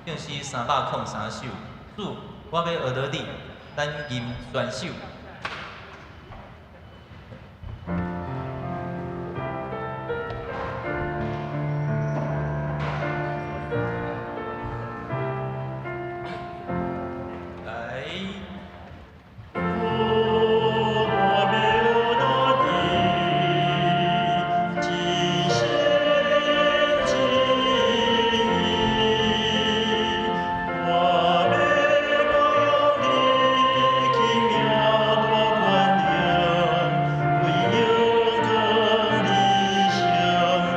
聖詩303首，主，我欲學著你，咱吟全首。來。主，我欲學著你，盡心盡意，我欲光榮你奇妙大權能，為榮光你聖名。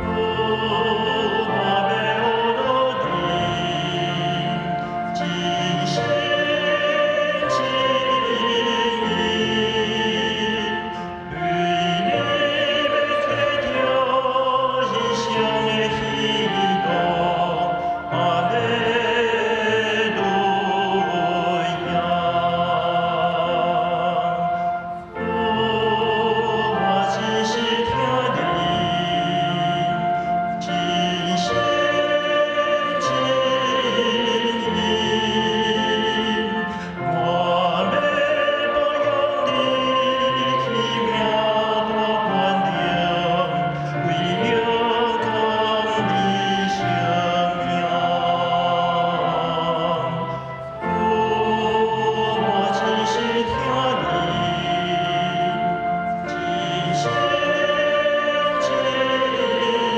主，我欲學著你，盡心盡意，對你欲揣著人生的喜樂，哈利路亞。主，我真實疼你，盡心盡意，我欲褒揚你奇妙大權能，為榮光你聖名。主，我真實疼你，盡心盡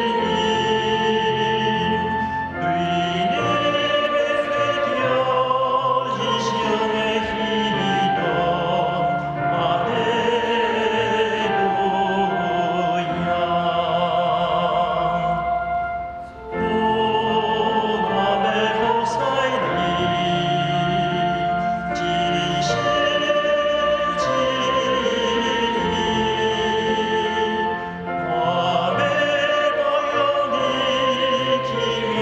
意，對你欲揣著人生的喜樂，哈利路亞。主，我欲服侍你，盡心盡意，我欲褒揚你奇妙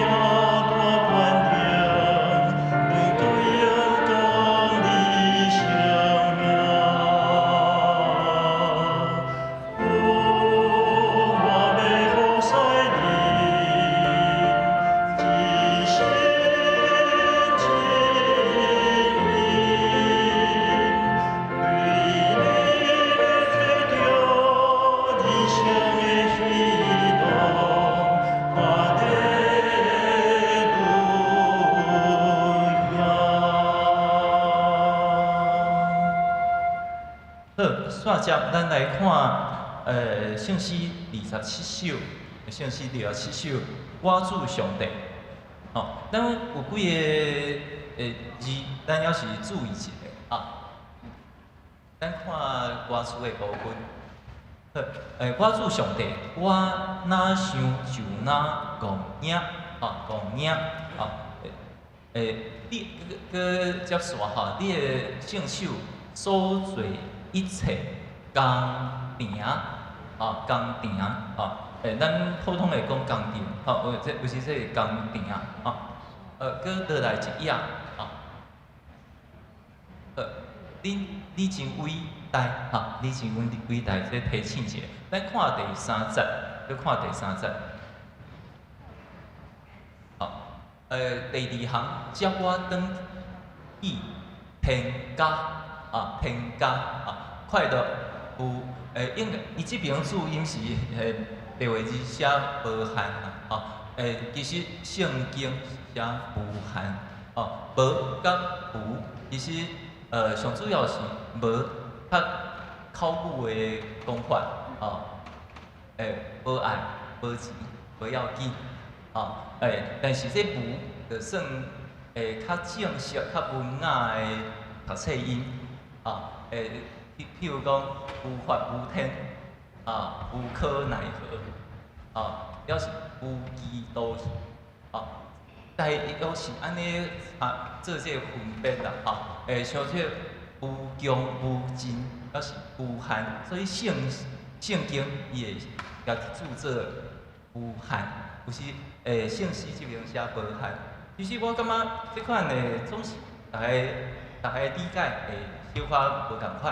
大權能，為榮光你聖名。主，我欲服侍你，盡心盡意，對你欲揣著人生的喜樂，哈利路亞。好，煞接咱來看，聖詩27首，聖詩二十七首，我主上帝。吼，咱有幾个字，咱猶是注意一下啊。咱看歌詞的部分。好，我主上帝，我若想就若戇影，吼，戇影，吼，你閣接續吼，你的聖手所做一切工程，吼，工程，吼，咱普通會講工程，吼，有這有時這是工程，吼，閣落來一頁，吼，好，你真偉大，吼，你真偉大，這提醒一下，咱看第三節，閣看第三節，好，第二行，接我轉去天家，啊，天家，啊，快樂有，應該，伊這邊注音是白話字寫無限啦，吼，其實聖經寫無限，吼，無佮無，其實上主要是無較口語的講法，吼，無愛、無錢、無要緊，吼，但是這無就算較正式、較文雅的讀冊音，啊，譬如講無法無天，啊，無可奈何，啊，抑是無期徒刑，啊，大約是按呢啊做這个分別啦，吼，像這無窮無盡，抑是無限，所以聖經伊會共註做無限，有時聖詩這邊寫無限。其實我感覺這款的總是逐家理解會小可無仝款，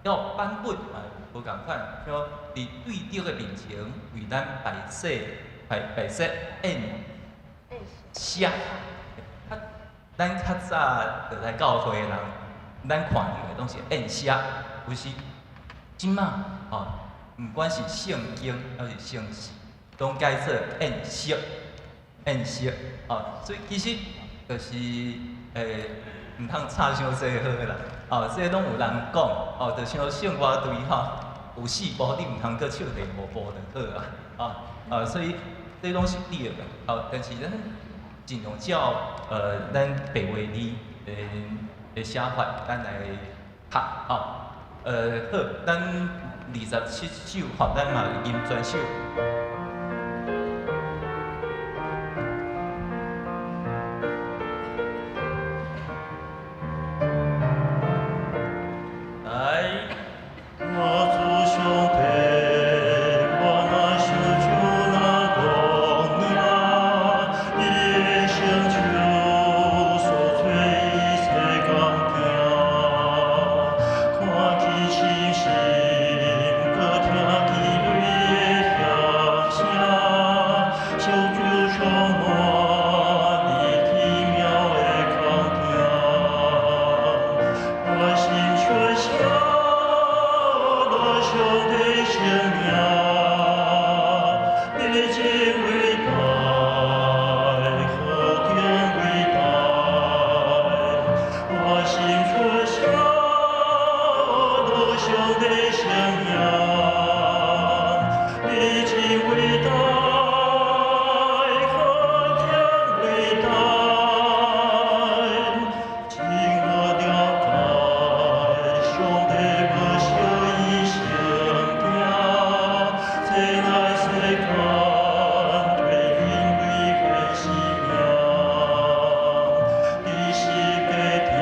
要版本嘛無仝款，像佇對德的面前為咱排洗白色宴席。咱較早就來教會的人，咱看著的攏是宴席，有時這馬吼，毋管是聖經抑是聖詩，攏改做宴席，宴席，吼，所以其實就是毋通插傷濟好啦，哦，這攏有人講，哦，就像聖歌隊吼，有四部，你毋通閣唱第五部就好啊，啊，所以這攏是對的，哦，但是咱盡量照咱白話字的寫法，咱來讀，吼，好，咱27首，吼，咱嘛吟全首。來。我主上帝，我若想就那光明，你的成就所做一切工程，看見星星，閣聽見雷的響聲，小主充滿你奇妙的工程，我心傳聲。上帝聖名，你真偉大，何等偉大！我心傳聲，上帝聖名，你真偉大，何等偉大！真我了解，上帝無小伊生命，這乃世間對人類的生命。你是家庭，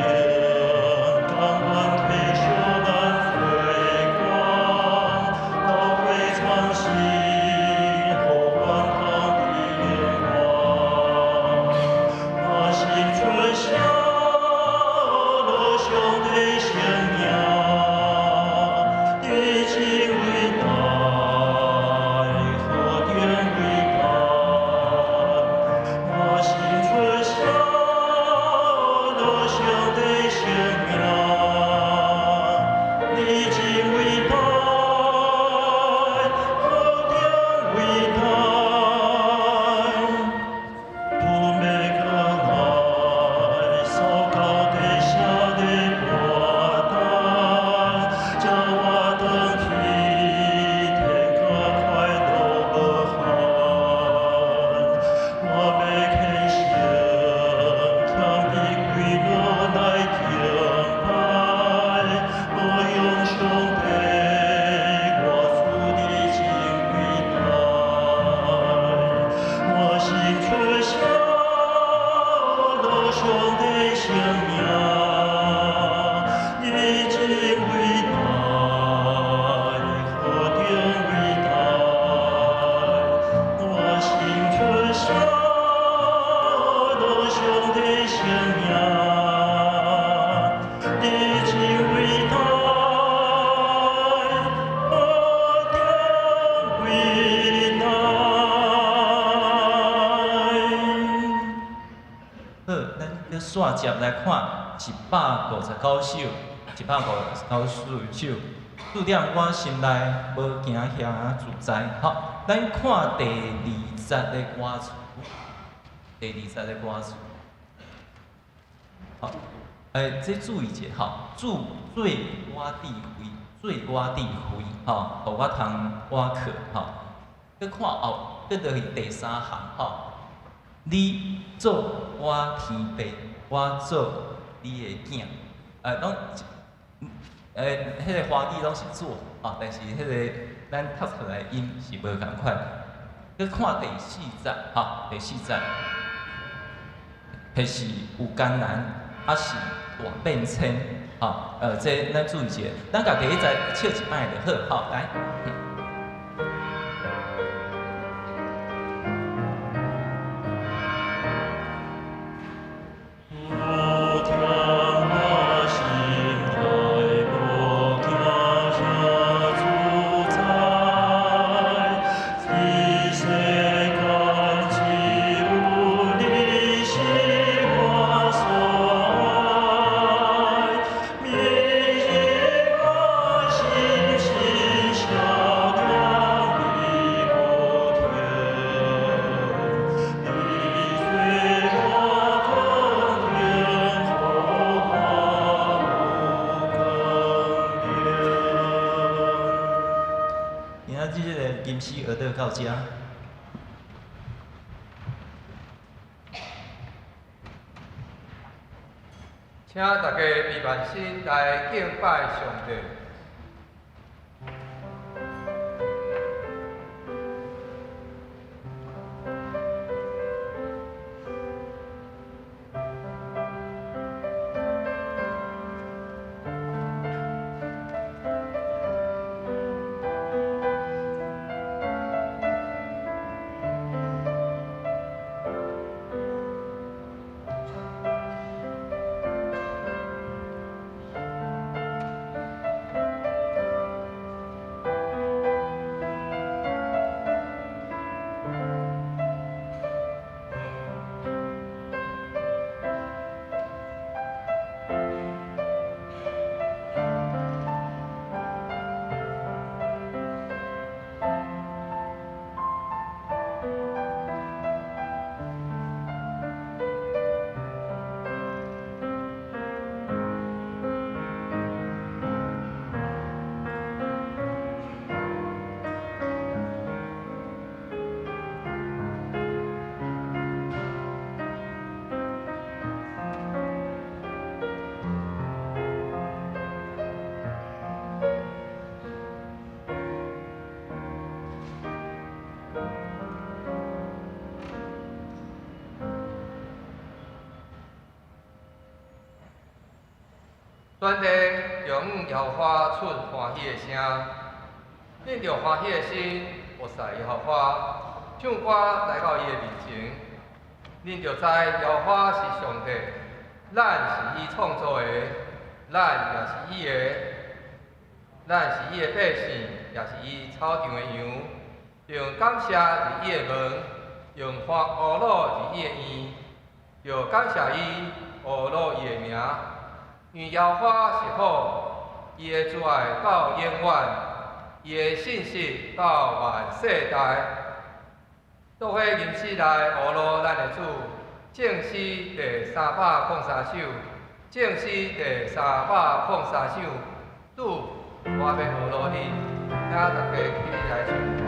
甘願體恤咱罪過，流血藏身，予阮通得永活。我心傳聲，上帝聖名，你真偉大，何等偉大！我心傳聲，上帝聖名，你真偉大，何等偉大！主欲過來，掃到地下的歌單，叫我轉去天國快樂無限。我欲虔誠謙卑跪落來敬拜，我用上帝，我主你真偉大。我心傳聲，上帝聖名，你真偉大，何等偉大！我心傳聲，上帝聖名，你真偉大，何等偉大！好，咱閣煞接來看159首，159首。主踮我心內無驚嚇自在。好，咱看第二節的歌詞，第二節的歌詞。好，這注意者吼，主做我智慧，做我智慧，吼，予我通倚靠，吼。閣看後，閣落去第三行，吼，你做我天父，我做你的囝，攏，彼個華語攏是做，啊，但是彼個咱讀出來音是無仝款。閣看第四節，吼，第四節，彼是有艱難，抑是大變遷，吼，這咱注意者，咱共第一節唱一擺就好，吼，來。主踮我心內，無驚嚇自在，佇世間到遮。請大家閉目心來敬拜上帝。全地永耶和華出歡喜的聲，恁著歡喜的心，服侍耶和華，唱歌來到伊的面前。恁著知耶和華是上帝，咱是伊創造的，咱也是伊的，咱是伊的百姓，也是伊草場的羊。用感謝入伊的門，用歡呼樂入伊的院，著感謝伊，呵咾伊的名。因為耶和華是好，伊的慈愛到永遠，伊的信實到萬世代。做伙吟詩來呵咾咱的主，頌詩第303首，頌詩第303首，主，我欲呵咾你，請大家起來唱。主。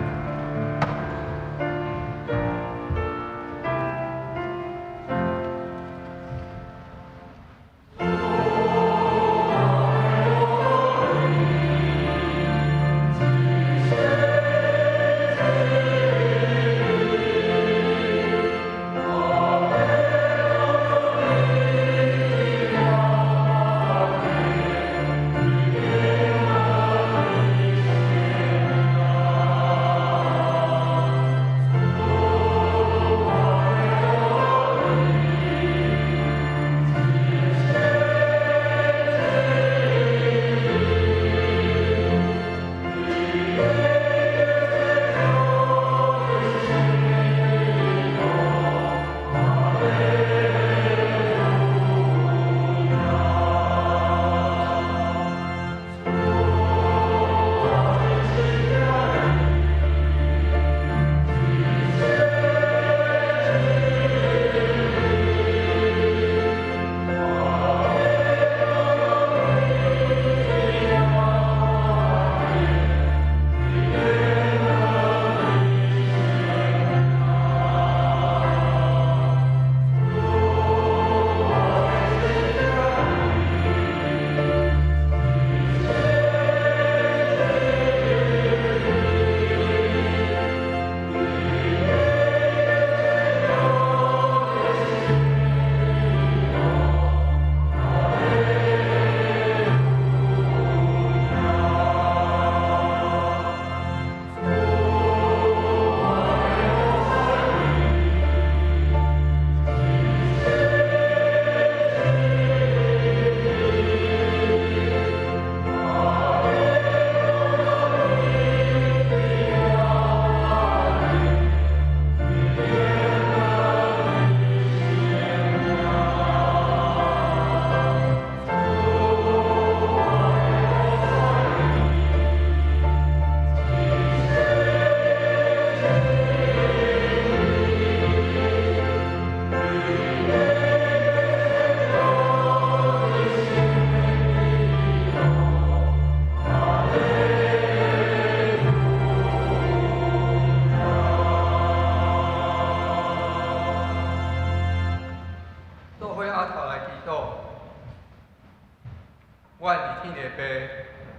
天的父，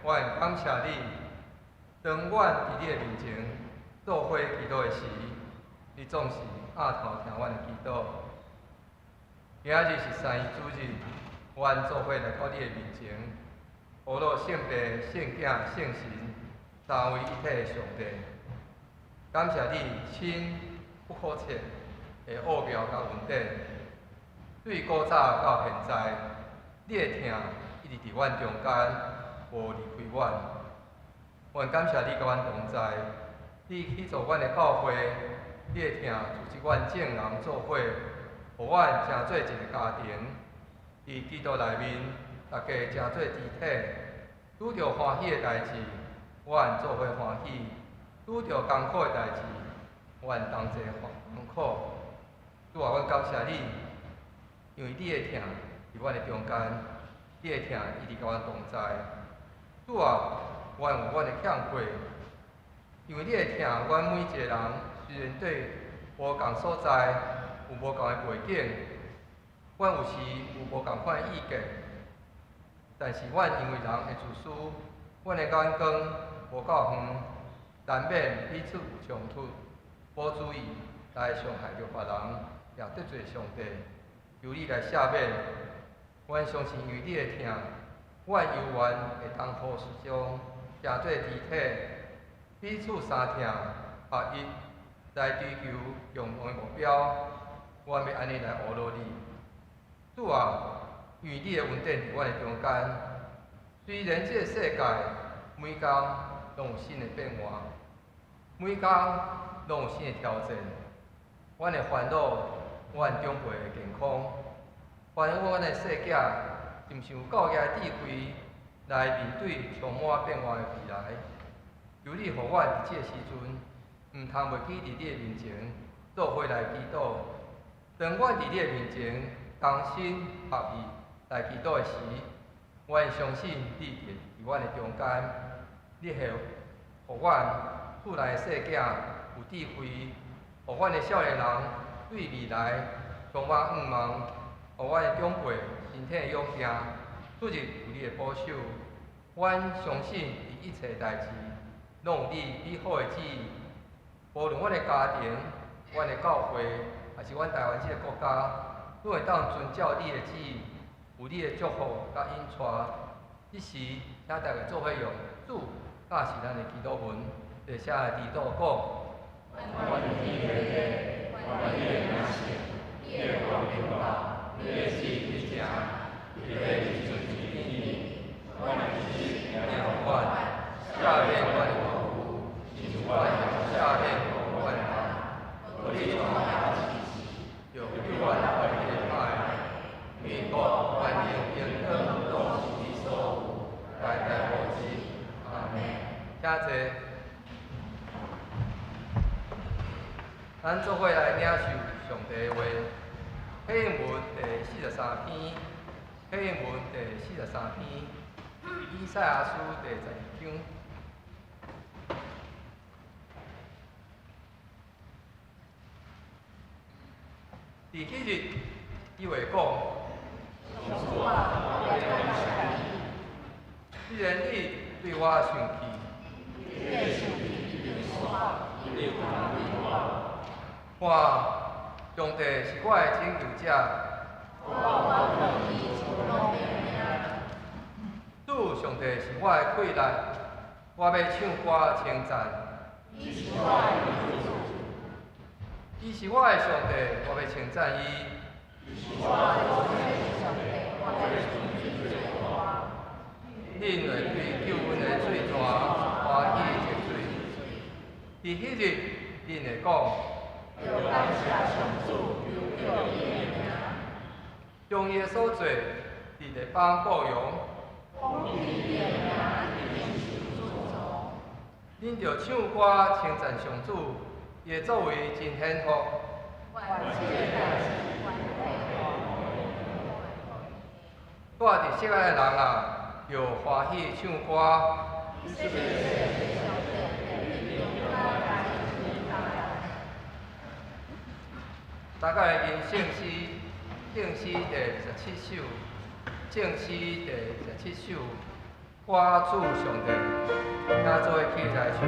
阮感謝你。當阮佇你的面前做伙祈禱的時，你總是額頭聽阮的祈禱。今仔日是三一主日，阮做伙來到你的面前，阿羅聖父、聖囝、聖神三位一體的上帝。感謝你深不可測的奧妙佮恩典，對古早到現在，你的疼一直佇阮中間，無離開阮。阮感謝你佮阮同在，你起造阮的教會，你的疼組織阮眾人做伙，予阮成做一個家庭。佇基督內面，大家成做肢體，拄著歡喜的代誌，阮做伙歡喜；拄著艱苦的代誌，阮同齊艱苦。主啊，阮感謝你，因為你的疼佇阮的中間，你的疼一直佮阮同在。主啊，阮有阮的欠缺，因為你的疼，阮每一個人雖然對無仝所在，有無仝的背景，阮有時有無仝款的意見，但是阮因為人的自私，阮的眼光無夠遠，難免彼此有衝突，無注意來傷害著別人，也得罪上帝。求你來赦免。阮相信因為你的疼，阮猶原會當互相成做肢體，彼此相疼合一，來追求共同的目標。阮欲按呢來阿羅你。主啊，因為你的恩典佇阮的中間，雖然這個世界每工攏有新的變化，每工攏有新的挑戰，阮會煩惱阮長輩的健康，煩惱阮的細囝是毋是有夠額的智慧來面對充滿變化的未來。求你予阮佇這個時陣，毋通袂記佇你的面前做伙來祈禱。當阮佇你的面前同心合意來祈禱的時，阮相信你佇阮的中間，你會予阮厝內的細囝有智慧，予阮的少年人對未來充滿向望，予阮的長輩身體勇健，出入有你的保守。阮相信佇一切代誌，攏有你美好的旨意。無論阮的家庭、阮的教會，抑是阮台灣這個國家，攏會當遵照你的旨意，有你的祝福佮引帶。這時，請大家做伙用主教示咱的祈禱文，來寫來祈禱講。阮天的父，願你的名聖，你的國臨到，你的旨意行，佇地親像佇天。阮的一日請予阮，赦免阮的錯誤，親像阮也赦免欠阮的人。無你帶阮著救阮脫離歹的，因為國、權能、榮光攏是你所有，代代無止。阿們。請坐。咱做伙來領受上帝的話，啟應文第四十三篇，啟應文第四十三篇，以賽亞書第十二章。佇彼日，伊會講：上主啊，我欲感謝你。既然你對我生氣，你的生氣已經煞，你有通對我。看，上帝是我的拯救者。我願意尊榮你的名。主上帝是我的氣力，我欲唱歌稱讚。伊是我的救主。伊是我的上帝，我欲稱讚伊。伊是我的祖先上帝，我欲尊伊做大。恁會對救恩的水泉歡喜熱水。佇彼日，恁會講：著感謝上主，求告伊的名。將伊的所做，佇列邦報揚。講起伊的名，一定是尊崇。恁著唱歌稱讚上主，伊的作為真顯赫。願這个代誌全體住佇錫安的人啊，著歡喜唱歌。以色列的上帝，你中間來尊大。大概吟聖詩，聖詩第二十七首，聖詩第二十七首，我主上帝，請做伙起來唱。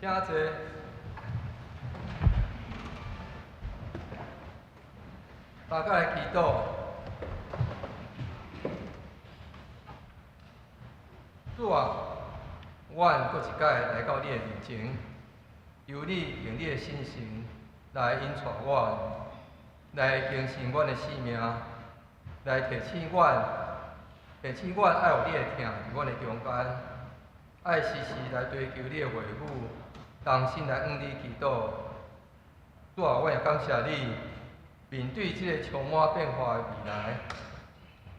請坐。大家來祈禱。主啊，阮閣一擺來到你的面前，求你用你的聖神來引帶阮，來更新阮的生命，來提醒阮，提醒阮愛有你的疼佇阮的中間，愛時時來追求你的話語，同心來向你祈禱。主啊，阮也感謝你，面對這个充滿變化的未來，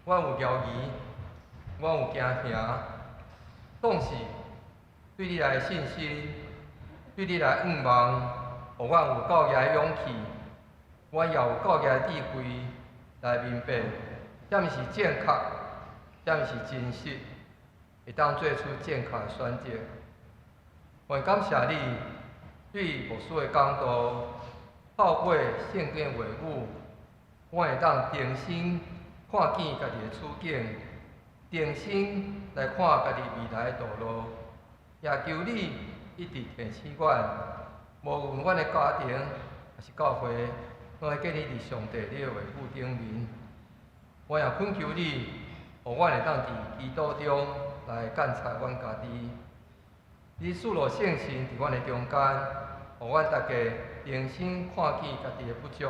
阮有猶疑，阮有驚嚇，總是對你來的信心，對你來向望，予阮有夠額的勇氣，阮也有夠額的智慧來明白，啥物是正確，啥物是真實，會當做出正確的選擇。阮感謝你對牧師的講道，透過聖經的話語，阮會當重新看見家己的處境，重新來看家己未來的道路。也求你一直提醒阮，無論阮的家庭抑是教會，攏會建立佇上帝你的話語頂面。我也懇求你，予阮會當佇祈禱中來監察阮家己。你賜落聖神佇阮的中間，予阮大家重新看見家己的不足，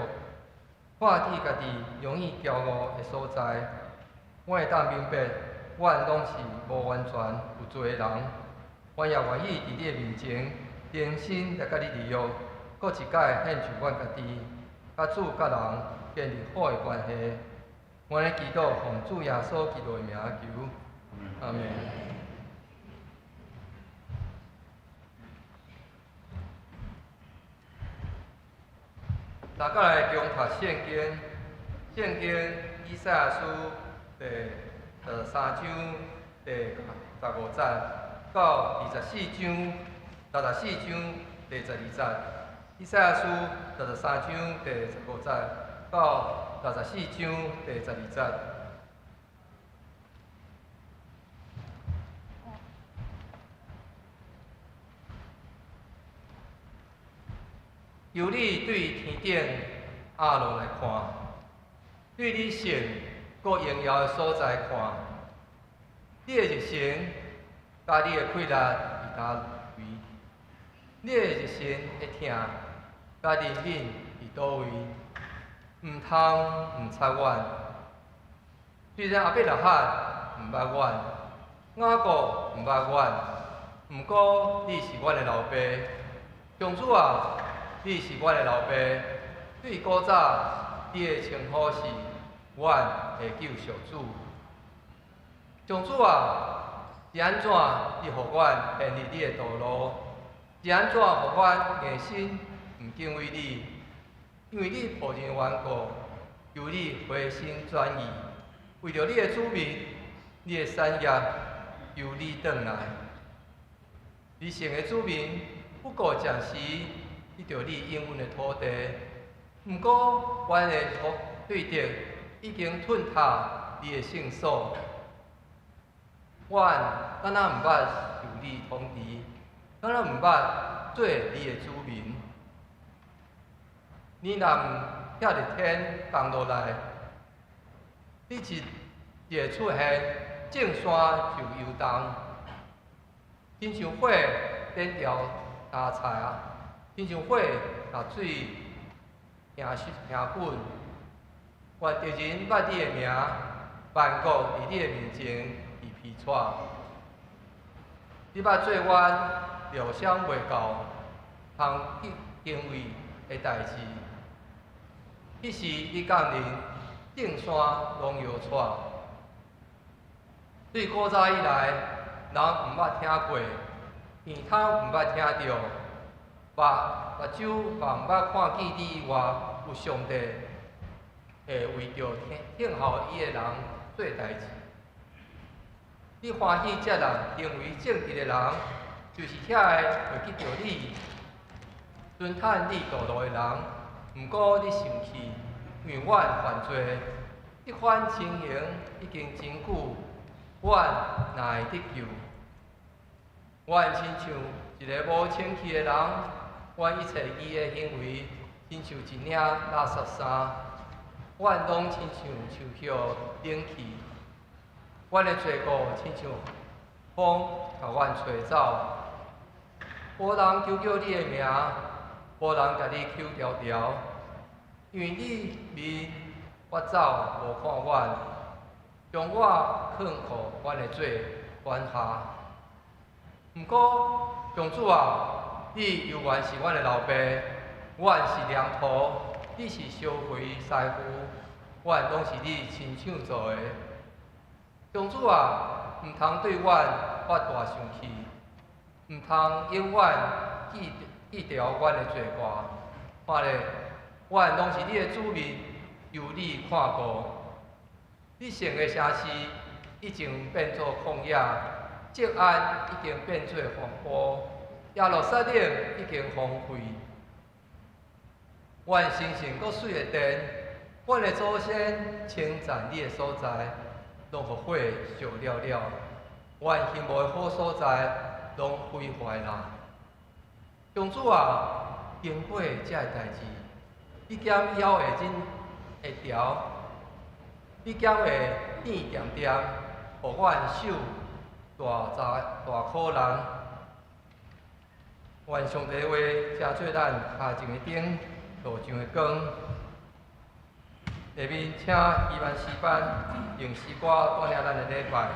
看見家己容易驕傲的所在。阮會當明白，阮攏是無完全有罪的人。阮也願意佇你的面前，重新來佮你立約，閣一擺獻上阮家己，佮主佮人建立好的關係。阮的祈禱奉主耶穌基督的名求，阿們。大家來共讀聖經，聖經以賽亞書第63章第15節到24章，64章第12節。以賽亞書63章第15節到64章第12節。求你對天頂壓落來看，對你聖閣榮耀的所在看，你的熱誠佮你的氣力佇佗位？你的熱誠的疼佮憐憫佇佗位？毋通毋插阮。雖然亞伯拉罕毋捌阮，雅各毋捌阮，毋過你是阮的老爸，上主啊！你是阮的老爸，對古早，你的稱呼是阮的救贖主。上主啊，是按怎你予阮偏離你的道路？是按怎予阮硬心毋敬畏你？因為你僕人的緣故，求你回心轉意，為著你的子民，你的產業，求你轉來。你聖的子民不過暫時得著你應允的土地，毋過阮的對敵已經吞塔你的聖所。阮敢若毋捌受你統治，敢若毋捌做你的子民。你若毋拆佇天降落來，你一一出現，眾山就搖動，親像火點著焦柴啊，親像火共水燃燒滾。願敵人捌你的名，萬國佇你的面前會披掣。你捌做阮料想袂到，通去敬畏的代誌。彼時你降臨，眾山攏搖掣。對古早以來，人毋捌聽過，耳通毋捌聽著，目睭嘛毋捌看見你以外有上帝會為著聽候伊的人做代誌。你歡喜接納行為正直的人，就是遐个會記著你，遵趁你道路的人。毋過你生氣，因為阮犯罪，這款情形已經真久，阮哪會得救？阮親像一个無清氣的人，阮一切義的行為，親像一領垃圾衫，阮攏親像樹葉冷去，阮的罪過親像風共阮吹走。無人求叫你的名，無人共你抾牢牢，因為你面我走無看阮，將我囥予阮的罪管轄。毋過，上主啊，你猶原是阮的老爸，阮是黏土，你是燒肥師傅，阮攏是你親手做的。上主啊，毋通對阮發大生氣，毋通永遠記著阮的罪過。看咧，阮攏是你的子民，由你看顧。你聖的城市已經變做曠野，錫安已經變做荒蕪，耶路撒冷已經荒廢。阮神聖閣媠的殿，阮的祖先稱讚你的所在，攏予火燒了了。阮羨慕的好所在，攏毀壞啦。上主啊，經過這个代誌，你敢猶會忍會牢？你敢會甜恬恬，予阮受大災大苦難？願上帝的話，成做咱跤前的燈，路上的光。下面請伊萬詩班用詩歌帶領咱的禮拜。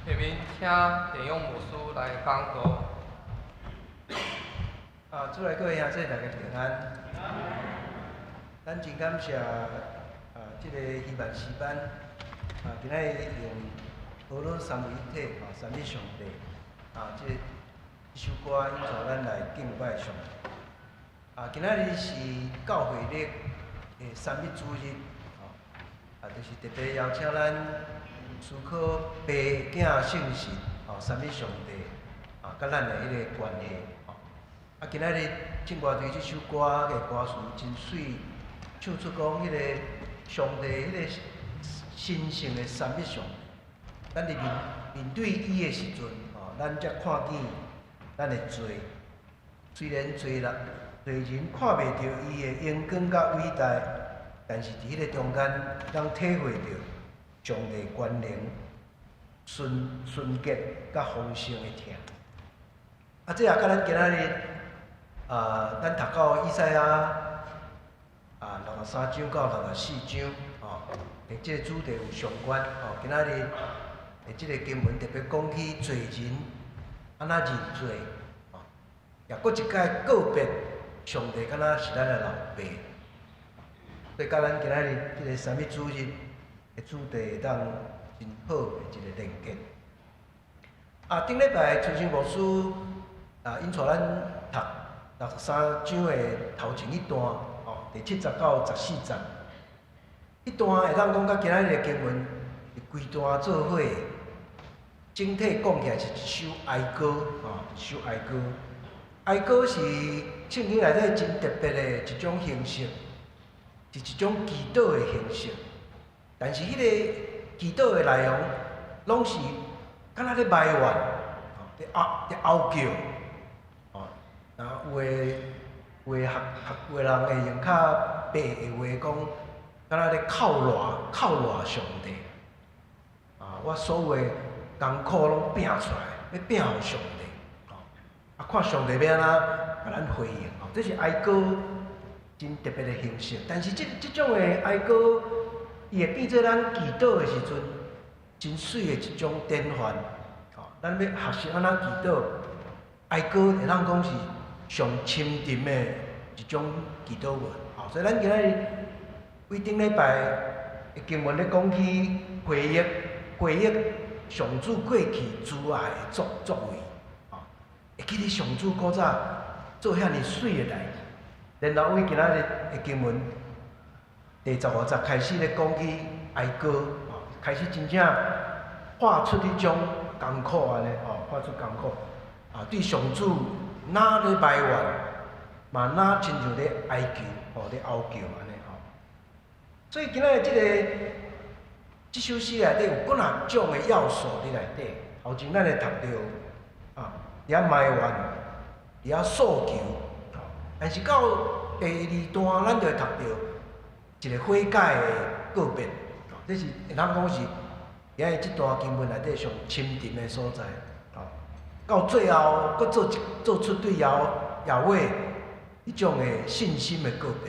下面請田勇牧師來講道。啊，主內各位兄弟，大家平安。咱真感謝啊，這个希望詩班啊，今仔日用呵咾三位一體啊，三一上帝啊，這首歌引導咱來敬拜上帝。啊，今仔日是教會曆的三一主日，啊，就是特別邀請咱思考爸囝聖神哦，三一上帝啊，佮咱的彼个關係。啊，今仔日唱歌隊這首歌的歌詞真媠，唱出講彼個上帝彼個神聖的三一上帝。咱佇面面對伊的時陣，吼，咱才看見咱的罪。雖然罪人罪人看袂著伊的榮光佮偉大，但是佇彼個中間，咱體會著上帝權能、純純潔佮豐盛的疼。啊，這也佮咱今仔日啊，咱讀到以賽亞啊63章到64章，吼，的這個主題有相關。吼，今仔日的這個經文特別講起罪人按怎認罪，吼，也閣一擺告別上帝，敢若是咱的老爸。所以佮咱今仔日這個三一主日的主題會當真好的一個連結。啊，頂禮拜春生牧師啊，𪜶帶咱讀63章的頭前一段，吼，第7節到14節，彼段會當講佮今仔日的經文是規段做伙，整體講起來是一首哀歌，吼，一首哀歌。哀歌是聖經內底真特別的一種形式，是一種祈禱的形式。但是彼個祈禱的內容，攏是敢若咧埋怨，吼，咧哀咧哀叫。啊，有的有的學學有的人會用較白的話講，敢若咧哭賴哭賴上帝。啊，我所有的艱苦攏拚出來，欲拚予上帝。吼，啊，看上帝欲按怎共咱回應。吼，這是哀歌真特別的形式。但是這這種的哀歌，伊會變做咱祈禱的時陣，真媠的一種典範。吼，咱欲學習按怎祈禱，哀歌會當講是上深沉的一種祈禱文，吼，所以咱今仔日為頂禮拜的經文咧講起回憶，回憶上主過去慈愛的作作為，吼，會記得上主古早做遐爾媠的代誌，然後為今仔日的經文第15節開始咧講起哀歌，吼，開始真正畫出彼種艱苦按呢，吼，畫出艱苦，啊，對上主。若咧埋怨，嘛若親像咧哀求，吼咧哀叫按呢吼。所以今仔日這個這首詩內底有幾若種的要素佇內底。頭前咱會讀著啊，佇遐埋怨，佇遐訴求，但是到第二段，咱就會讀著一個悔改的告別，這是會當講是今日這段經文內底上深沉的所在。到最後，閣做一做出對耶耶和華彼種的信心的告別，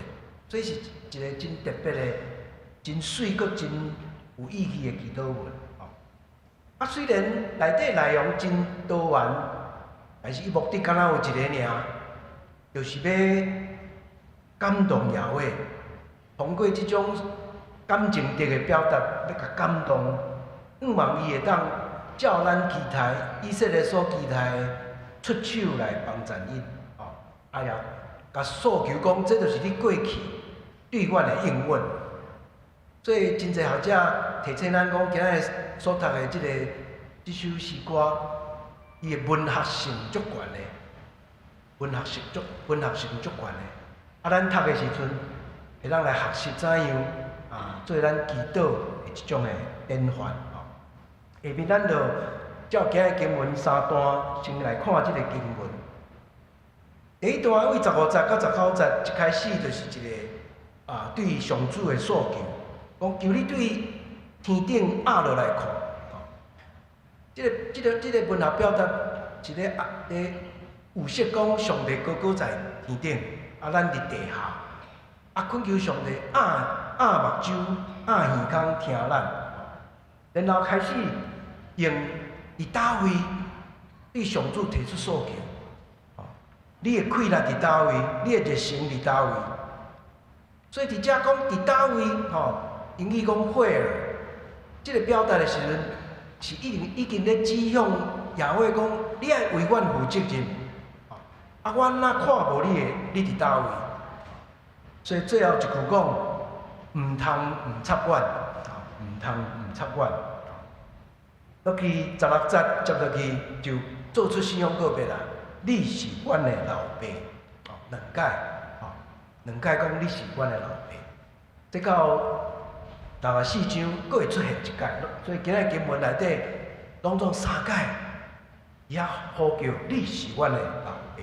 所以是一個真特別的、真媠、閣真有意義的祈禱文。啊，雖然內底內容真多元，但是伊目的敢若有一個爾，就是欲感動耶和華，通過這種感情的表達，欲共感動，向望伊會當照咱期待，以色列所期待的出手來幫贊𪜶，哦，啊也共訴求講，這就是你過去對阮的應允。所以真濟學者提醒咱講，今仔日所讀的這首詩歌，伊的文學性足懸的，文學性足懸的。啊，咱讀的時陣，會當來學習怎樣啊，做咱祈禱的一種的典範。吼，下面咱就照今日經文三段，先來看這个經文。第一段為15節到19節，一開始就是一个啊，對上主的訴求，講求你對天頂壓落來看。這个文學表達是咧啊，咧預設講上帝高高在天頂，啊，咱佇地下，啊，懇求上帝壓壓目睭、壓耳孔聽咱。然後開始用佇佗位對上主提出訴求。你的氣力佇佗位，你的熱誠佇佗位。所以佇遮講佇佗位，吼，英語講 where，這个表達的時陣，是已經咧指向耶和華講，你愛為阮負責任。啊，我若看無你的，你佇佗位？所以最後一句講，毋通毋插阮，毋通毋插阮。落去16節接落去就做出信仰告白啦。你是阮的老爸，哦，兩擺，哦，兩擺講你是阮的老爸。這到64章，閣會出現一擺，所以今仔經文內底攏總三擺，伊遐呼叫你是阮的老爸。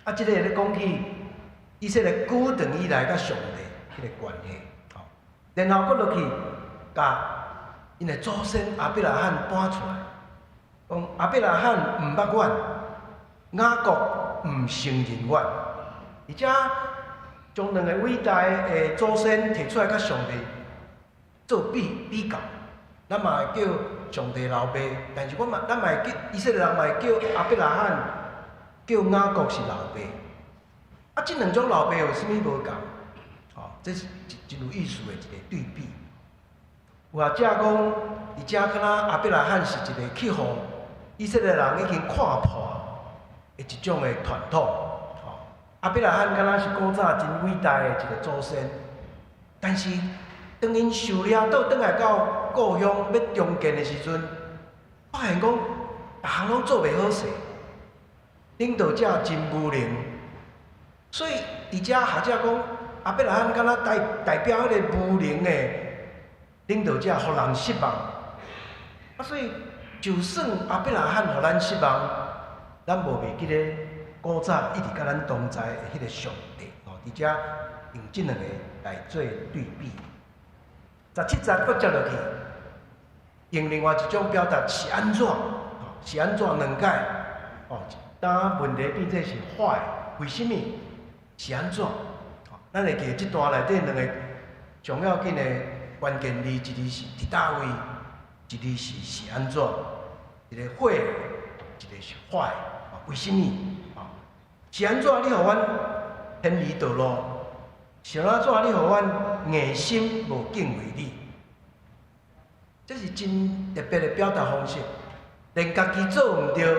啊，這个咧講起以色列古長以來佮上帝彼个關係，吼，然後閣落去，共𪜶的祖先亞伯拉罕搬出來，講亞伯拉罕毋捌阮，雅各毋承認阮，而且將兩个偉大的祖先提出來佮上帝做比較，咱嘛會叫上帝老爸，但是我嘛，咱嘛會叫以色列人嘛會叫亞伯拉罕、叫雅各是老爸。啊，這兩種老爸有啥物無仝？哦，這是真有意思的一个對比。有學者講，佇遮敢若亞伯拉罕是一个去予以色列人已經看破的一種的傳統。吼，亞伯拉罕敢若是古早真偉大的一个祖先，但是當𪜶受掠倒轉來到故鄉欲重建的時陣，發現講逐項攏做袂好勢，領導者真無能，所以佇遮學者講，亞伯拉罕敢若代表彼个無能的領導者，予人失望。啊，所以就算亞伯拉罕予咱失望，咱無袂記咧古早一直佮咱同在的彼个上帝。吼，佇遮用這兩个來做對比。17節閣接落去，用另外一種表達是按怎？是按怎兩擺？哦，當問題變做是 why？為啥物？是按怎？咱會記得這段內底兩个上要緊的關鍵字，一字是佇佗位，一字是是按怎？一个 where，一个是 why？為啥物？是按怎？你予阮偏離道路？是按怎？你予阮硬心無敬畏你？這是真特別的表達方式，連家己做毋對，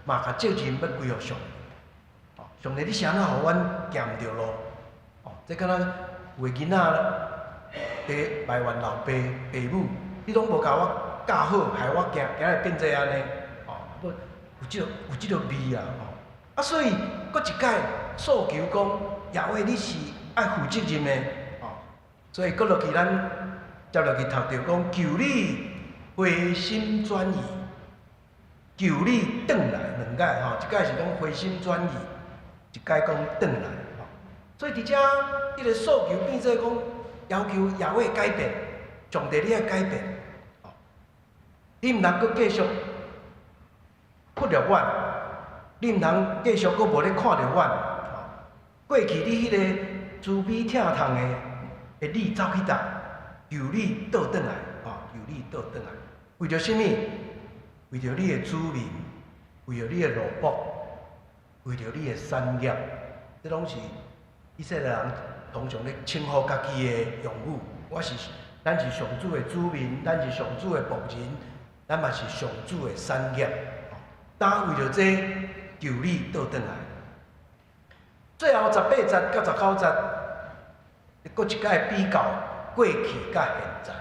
嘛共責任欲歸予上帝。上帝，你是按怎予阮行毋著路？哦，這敢若有的囡仔佇埋怨老爸爸母，你攏無共我教好，害我行今日變做按呢。哦，有這个味啊！吼，啊，所以閣一擺訴求講，耶和華你是愛負責任的，哦，所以閣落去咱接落去讀著講，求你回心轉意，求你轉來兩擺吼，一擺是講回心轉意，一擺講轉來吼。所以佇遮，彼个訴求變做講要求耶和華改變，上帝你愛改變，哦，你毋通閣繼續忽略阮，你毋通繼續閣無咧看著阮，過去你彼个慈悲疼痛的你走去佗？求你倒轉來，吼，求你倒轉來，為著啥物？為著你的子民，為著你的奴僕，為著你的產業，這攏是以色列人通常咧稱呼家己的用語，我是，咱是上主的子民，咱是上主的僕人，咱嘛是上主的產業。當為著這，求你倒轉來。最後18節到19節，閣一擺比較過去佮現在。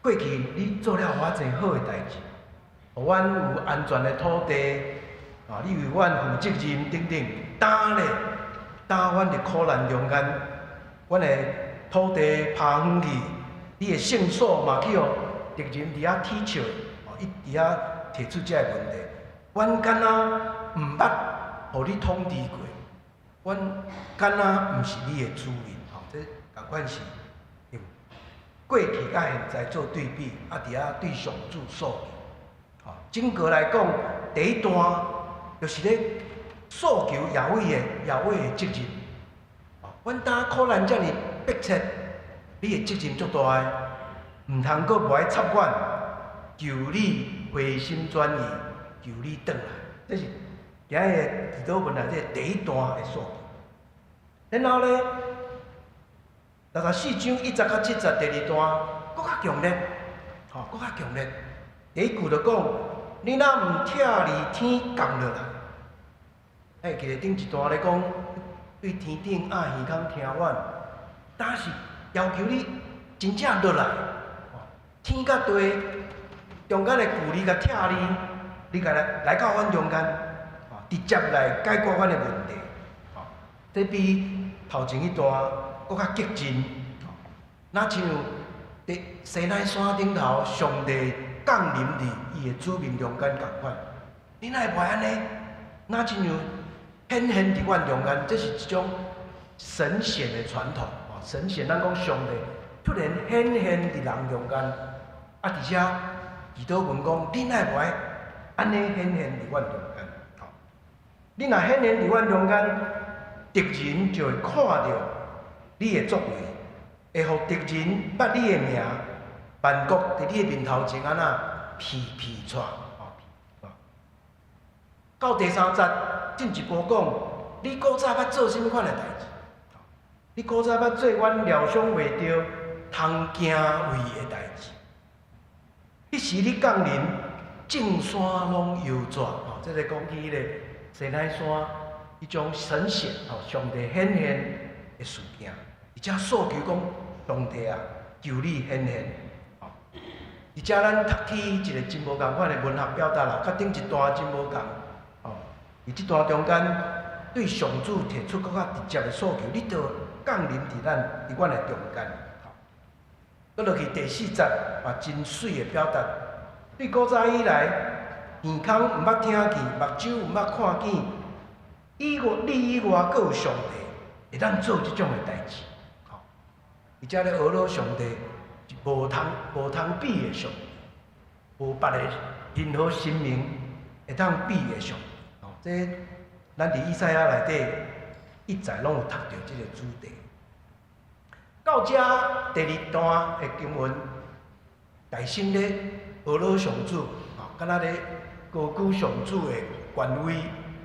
過去你做了偌濟好的代誌，予阮有安全的土地，啊，你為阮負責任等等。今咧，今阮佇苦難中間，阮的土地拋遠去，你的聖所嘛去予敵人佇遐恥笑，哦，伊佇遐提出這个問題。阮敢若毋捌予你統治過，阮敢若毋是你的子民，吼，這仝款是用過去佮現在做對比，啊，佇遐對上主訴求。吼，整個來講，第一段就是咧訴求耶和華的責任。阮當苦難遮爾迫切，你的責任足大的，毋通閣無愛插阮，求你回心轉意，求你轉來。這是今日祈禱文內底第一段的訴求。然後咧，64章1節到7節第二段，閣較強烈，吼，閣較強烈。第一句就講：你若毋拆離天降落來，會記得頂一段咧講，對天頂掩耳孔聽阮，但是要求你真正落來，天佮地中間的距離共拆離，你共來來到阮中間，直接來解決阮的問題。這比頭前彼段閣較激進。若親像佇西奈山頂頭，上帝降臨佇伊的子民中間仝款，你哪會袂按呢？若親像顯現佇阮中間，這是一種神顯的傳統。神顯，咱講上帝突然顯現佇人中間，啊，佇遮祈禱文講，你哪會袂按呢顯現佇阮中間？你若顯現佇阮中間，敵人就會看著你的作為，會予敵人捌你的名，萬國佇你的面頭前按怎皮皮掣。到第三節進一步講，你古早捌做啥物款的代誌？你古早捌做阮料想袂著、通驚畏的代誌。彼時你降臨，眾山攏搖逝。吼，這個講起彼個西奈山，彼種神顯，吼，上帝顯現的事件，而且訴求講，上帝啊，求你顯現。吼，而且咱讀起一個真無仝款的文學表達啦，佮頂一段真無仝。吼，佇這段中間，對上主提出閣較直接的訴求，你著降臨佇咱佇阮的中間。閣落去第四節嘛，真媠的表達。對古早以來，耳孔毋捌聽見，目睭毋捌看見，以外你以外，閣有上帝會當做這種的代誌。吼，而且咧，呵咾上帝是無通比的上帝，無別的任何神明會當比的上帝。吼，這咱佇以賽亞內底一再攏有讀著這個主題。到遮第二段的經文，大聲咧呵咾上主，吼，敢若咧高舉上主的權威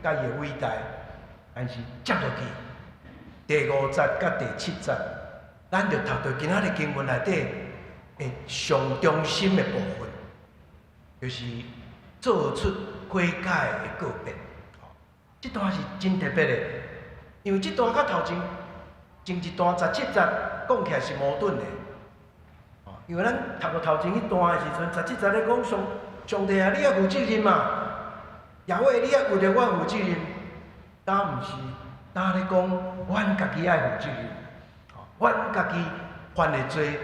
佮伊的偉大，但是接落去第五節佮第七節，咱就讀著今仔日經文內底的上中心的部分，就是做出悔改的告別。這段是真特別的，因為這段佮頭前前一段17節講起來是矛盾的。因為咱讀到頭前彼段的時陣，十七節咧講上上帝啊，你愛負責任嘛？耶和華你愛為著我負責任，敢毋是？敢咧講，阮家己愛負責任，阮家己犯的罪，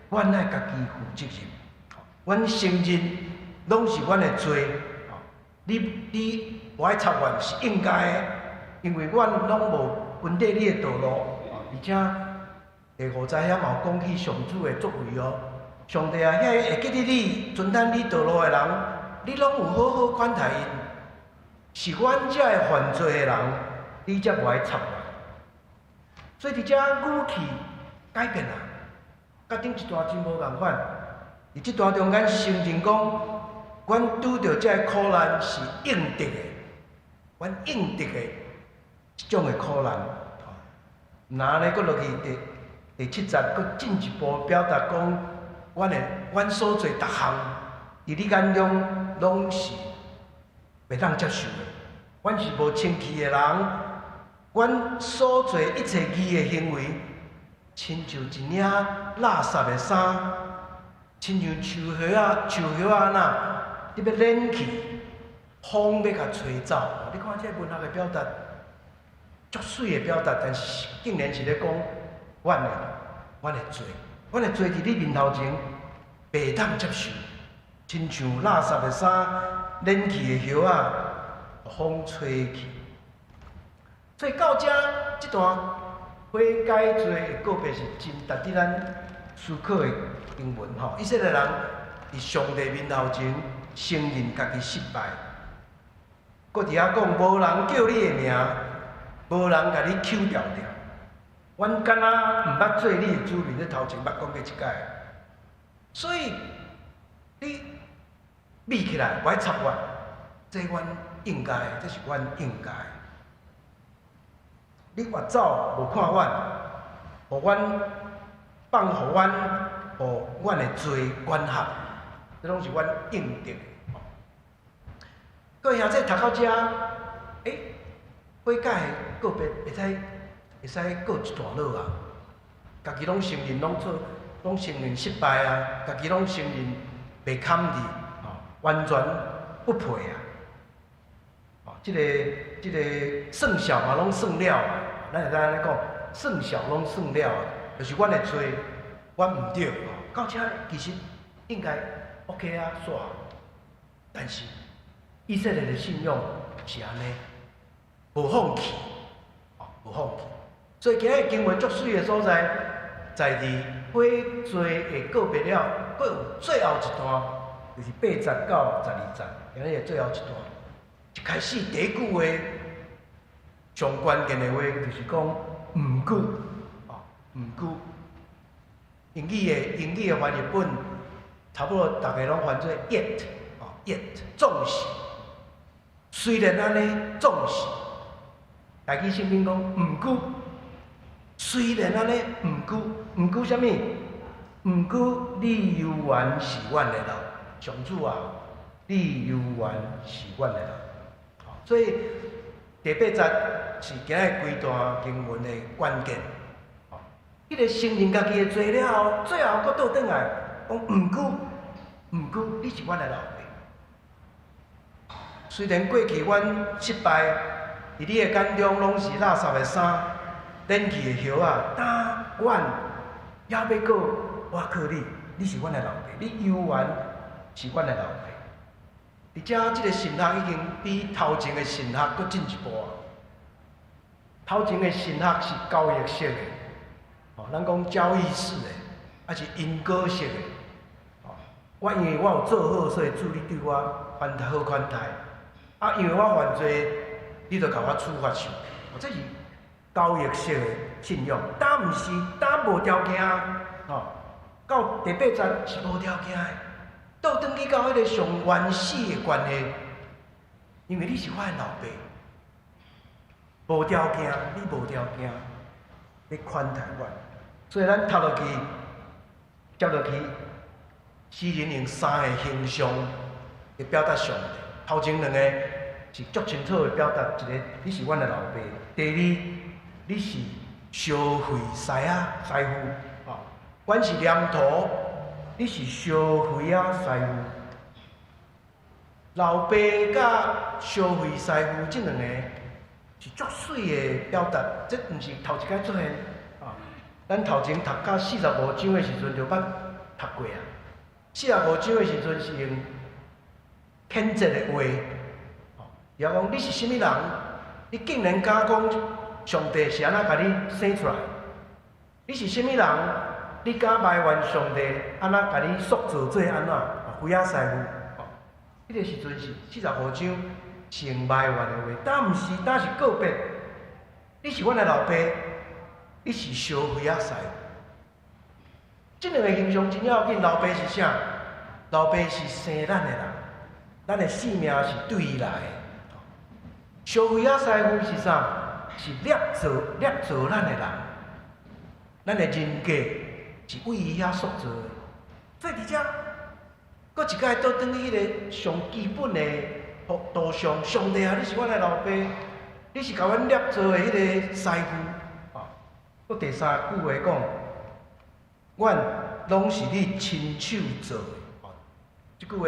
阮愛家己負責任。阮承認攏是阮的罪，你無愛插阮是應該的，因為阮攏無跟綴你的道路，而且第五節遐嘛有講起上主的作為哦。上帝啊，遐个會記得你、遵守你道路的人，你攏有好好款待𪜶。是阮這个犯罪的人，你才無愛插阮。所以佇遮語氣改變啦，佮頂一段真無仝款。佇這段中間承認講，阮拄著這个苦難是應得的，阮應得的這種的苦難。若按呢，閣落去第七節，閣進一步表達講，阮所做逐項，佇你眼中攏是袂當接受的。阮是無清氣的人，阮所做一切義的行為，親像一領垃圾的衫，親像樹葉仔按呢，你欲撚去，風欲共吹走。你看這文學的表達，足媠的表達，但是竟然是咧講阮的罪，阮的罪佇你面頭前袂當接受，親像垃圾的衫，撚去的葉仔，風吹去。所以到遮這段悔改罪的告別是真值得咱思考的經文吼。以色列人佇上帝面頭前承認家己失敗，閣佇遐講無人叫你的名，無人共你抾牢牢。阮敢若毋捌做你的子民，你頭前捌講過一擺。所以你覕起來，無愛插我，這阮應該，這是阮應該。你越走無看阮，予阮放予阮，予阮的罪管轄，這攏是阮應得的。各位兄弟讀到遮，悔改的告別會使告一段落啊！家己攏承認攏做，攏承認失敗啊！家己攏承認袂堪的，吼，完全不配啊！哦，這個算數嘛，攏算了啊！咱會使按呢講，算數攏算了，就是阮的罪，阮毋對。到遮其實應該 OK 啊，煞。但是以色列的信仰是按呢，無放棄，哦，無放棄。所以今日經文足媠的所在，在佇悔罪的告別了，閣有最後一段，就是8節到12節，今日的最後一段。一開始第一句話，上關鍵的話就是講毋過，哦，毋過。英語的翻譯本，差不多逐个攏翻做 yet，哦，yet，總是。雖然按呢，總是。台語聖經講毋過，雖然按呢，毋過，毋過啥物？毋過你猶原是阮的老上主啊，你猶原是阮的老。所以第八節是今日規段經文的關鍵。哦，彼個承認家己的罪了後，最後閣倒轉來講毋過，毋過你是阮的老爸。雖然過去阮失敗，佇你的眼中攏是垃圾的衫，撚去的葉仔，但阮猶欲閣倚靠你，你是阮的老爸，你猶原是阮的老爸。佇遮這個神學已經比頭前的神學閣進一步啊！頭前的神學是交易式的，哦，咱講交易式的，抑是因果式的。哦，我因為我有做好，所以主你對我寬待好款待。啊，因為我犯罪，你就共我處罰受。哦，這是交易式的信仰，但毋是，但無條件，哦，到第八節是無條件的。倒轉去到彼個上原始的關係，因為你是我的老爸，無條件，你無條件，你寬待我，所以咱讀落去，接落去，詩人用三個形象來表達上帝。頭前兩個是足清楚的表達，一個你是阮的老爸，第二你是燒燴師仔師傅，哦，阮是黏土。你是燒燴仔師傅，老爸佮燒燴師傅這兩個是足媠的表達，這毋是頭一擺出現。啊，咱頭前讀到45章的時陣就捌讀過啊。四十五章的時陣是用譴責的話，哦，伊講你是啥物人？你竟然敢講上帝是按怎共你生出來？你是啥物人？你敢埋怨上帝按怎共你塑造做按怎？燴仔師傅，哦，彼個時陣是四十五章是用埋怨的話，但毋是，但是告別。你是阮的老爸，你是燒燴仔師傅。這兩個形象真要緊。老爸是啥？老爸是生咱的人，咱的性命是對伊來的。燒燴仔師傅是啥？是捏造捏造咱的人。咱的人格是為伊遐塑造的。所以佇遮，閣一擺倒轉去彼个上基本的圖像，上帝啊，你是阮的老爸，你是共阮捏造的彼个師傅。啊，閣第三句話講，阮攏是你親手做的。這句話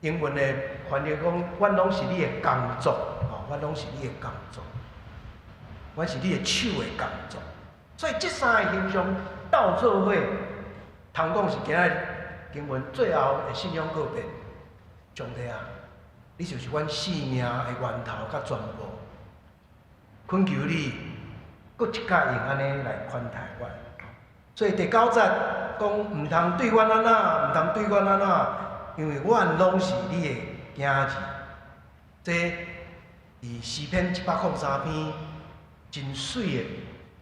英文的翻譯講，阮攏是你的工作，吼，阮攏是你的工作，阮是你的手的工作。所以這三個形象鬥做伙，通講是今仔日經文最後的信仰告白。上帝啊，你就是阮生命的源頭佮全部。懇求你，閣一擺用按呢來寬待阮。所以第九節講，毋通對阮按怎，毋通對阮按怎，因為阮攏是你的囝兒。這佇詩篇103篇真媠的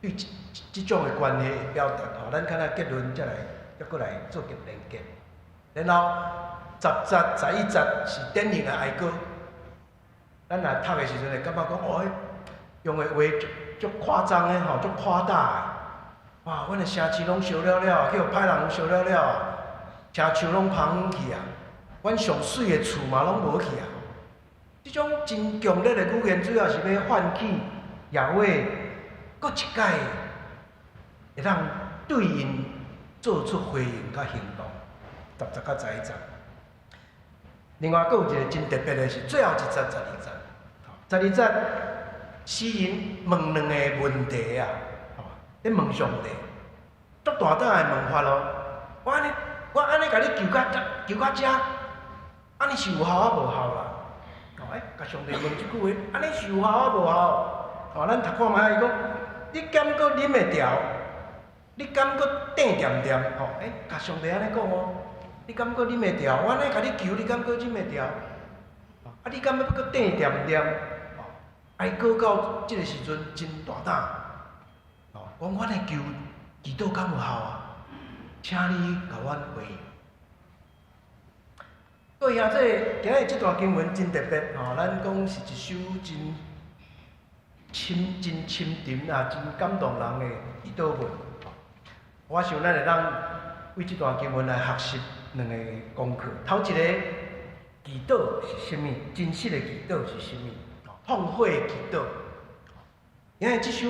對這這種的關係的表達吼，咱看下結論才來，再閣來做個連結。然後10節、11節是典型的哀歌。咱若讀的時陣會感覺講，哦，用的話足足誇張的吼，足誇大的。哇，阮的城市攏燒了了，去予歹人燒了了，青樹攏芳去啊，阮上媠的厝嘛攏無去啊。這種真強烈的語言，主要是欲喚起耶和華閣一擺會當對𪜶做出回應佮行動。10節佮11節。另外，閣有一個真特別的是最後一節十二節。十二節，詩人問兩個問題啊，咧問上帝，足大膽的問法咯。我按呢，我按呢共你求到求到遮，按呢是有效抑無效啦？哦，欸，共上帝問這句話，按呢是有效抑無效？哦，咱讀看覓，伊講，你敢閣忍會牢？你敢閣轉恬恬？吼，欸，共上帝按呢講哦，你敢閣忍會牢？我按呢共你求，你敢閣忍會牢？啊，你敢欲閣轉恬恬？哦，哀歌到這个時陣真大膽，哦，講阮的求祈禱敢有效啊？請你共阮回應。各位兄弟，今日這段經文真特別吼，咱講是一首真深、真深沉啊，真感動人的祈禱文。我想咱會當為這段經文來學習兩个功課。頭一個，祈禱是啥物？真實的祈禱是啥物？痛悔祈禱。因為這首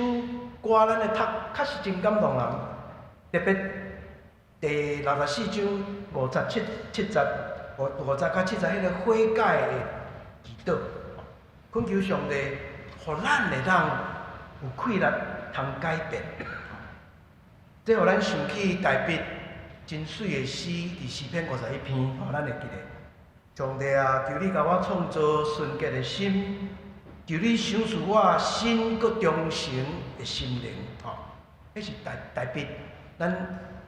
歌咱咧讀，確實真感動人，特別第64章5節七節五節佮七節彼个悔改的祈禱，懇求上帝，予咱會當有氣力通改變。這予咱想起大衛真媠的詩，佇詩篇51篇，吼，咱會記得。上帝啊，求你共我創造純潔的心，求你賞賜我新閣忠誠的心靈，吼。彼是大大衛，咱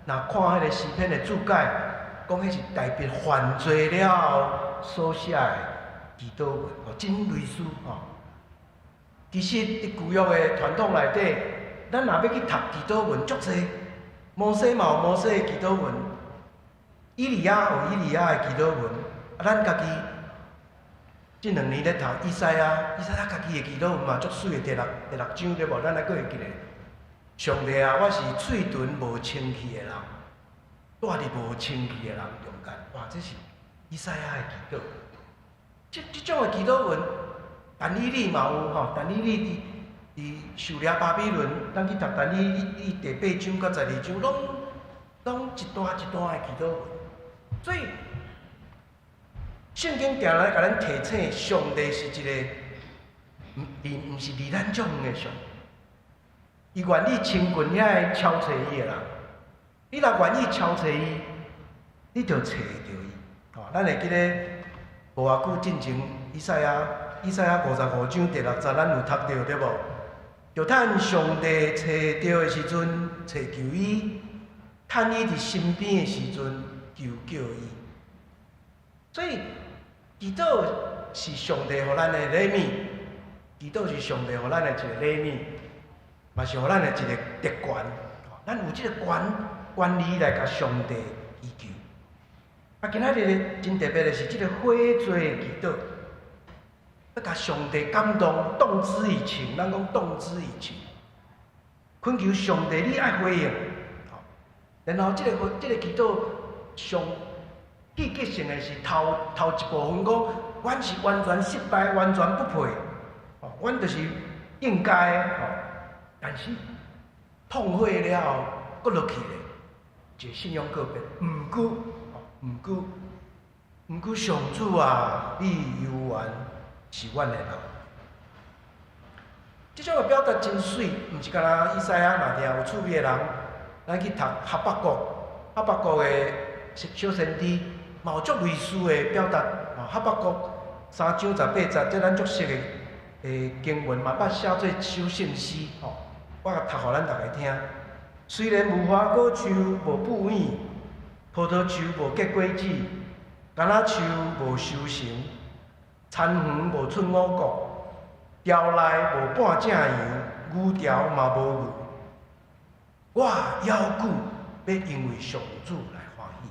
若看彼个詩篇的注解，講彼是大衛犯罪了後所寫的祈禱文，吼，真類似吼。其實佇舊約的傳統內底，咱若欲去讀祈禱文，足濟。摩西嘛有摩西的祈禱文，以利亞有以利亞的祈禱文，啊，咱家己這兩年咧讀以賽亞，以賽亞家己的祈禱文嘛足媠的，第六章對無？咱來閣會記得。上帝啊，我是喙唇無清氣的人，住佇無清氣的人中間。哇，這是以賽亞的祈禱。這這種的祈禱文，但以理嘛有吼，但以理佇佇受掠巴比倫，咱去讀但以理第八章佮12章，攏攏一段一段的祈禱文。所以聖經定來共咱提醒，上帝是一個毋離毋是離咱足遠的上帝。伊願意親近遐个敲揣伊的人，你若願意敲揣伊，你就揣著伊。吼，咱會記得無偌久進前，以賽亞以賽亞55章第六節，咱有讀著對無？就趁上帝揣著的時陣，揣求伊；趁伊佇身邊的時陣，求叫伊。所以，祈禱是上帝予咱的禮物，祈禱是上帝予咱的一个禮物，嘛是予咱的一个特權。咱有這个權權利來共上帝祈求。啊，今仔日咧真特別的是這个悔罪的祈禱，欲共上帝感動，動之以情。咱講動之以情，懇懇求上帝你愛回應。然後這個祈禱上戲劇性的是頭頭一部分講，阮是完全失敗，完全不配，哦，阮就是應該的，吼。但是痛悔了後，閣落去咧，一個信仰告白。毋過，毋過，毋過上主啊，你猶原是阮的老。這種的表達真媠，毋是干焦以賽亞若聽有趣味的人，咱去讀哈巴谷，哈巴谷的小先知，嘛有足類似的表達。哈巴谷3章18節，這咱足熟的的經文，嘛捌寫做首聖詩。吼，我共讀予咱逐家聽。雖然無花果樹無哺乳，葡萄樹無結果子，橄欖樹無收成，田園無出五穀，牢內無半隻羊，牛牢嘛無牛。我猶久欲因為上主來歡喜，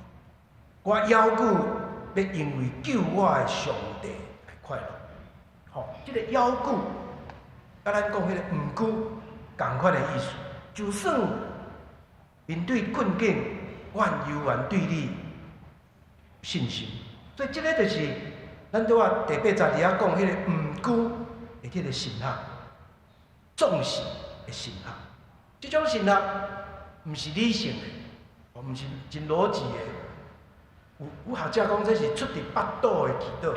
我猶久欲因為救我的上帝來快樂。吼，這個猶久，佮咱講彼個毋過仝款的意思。就算面對困境，阮猶原對你信心。所以這個就是咱拄仔第八節佇遐講彼個毋過的彼個神學，重視的神學。這種神學毋是理性的，毋是真邏輯的。有學者講這是出佇腹肚的祈禱，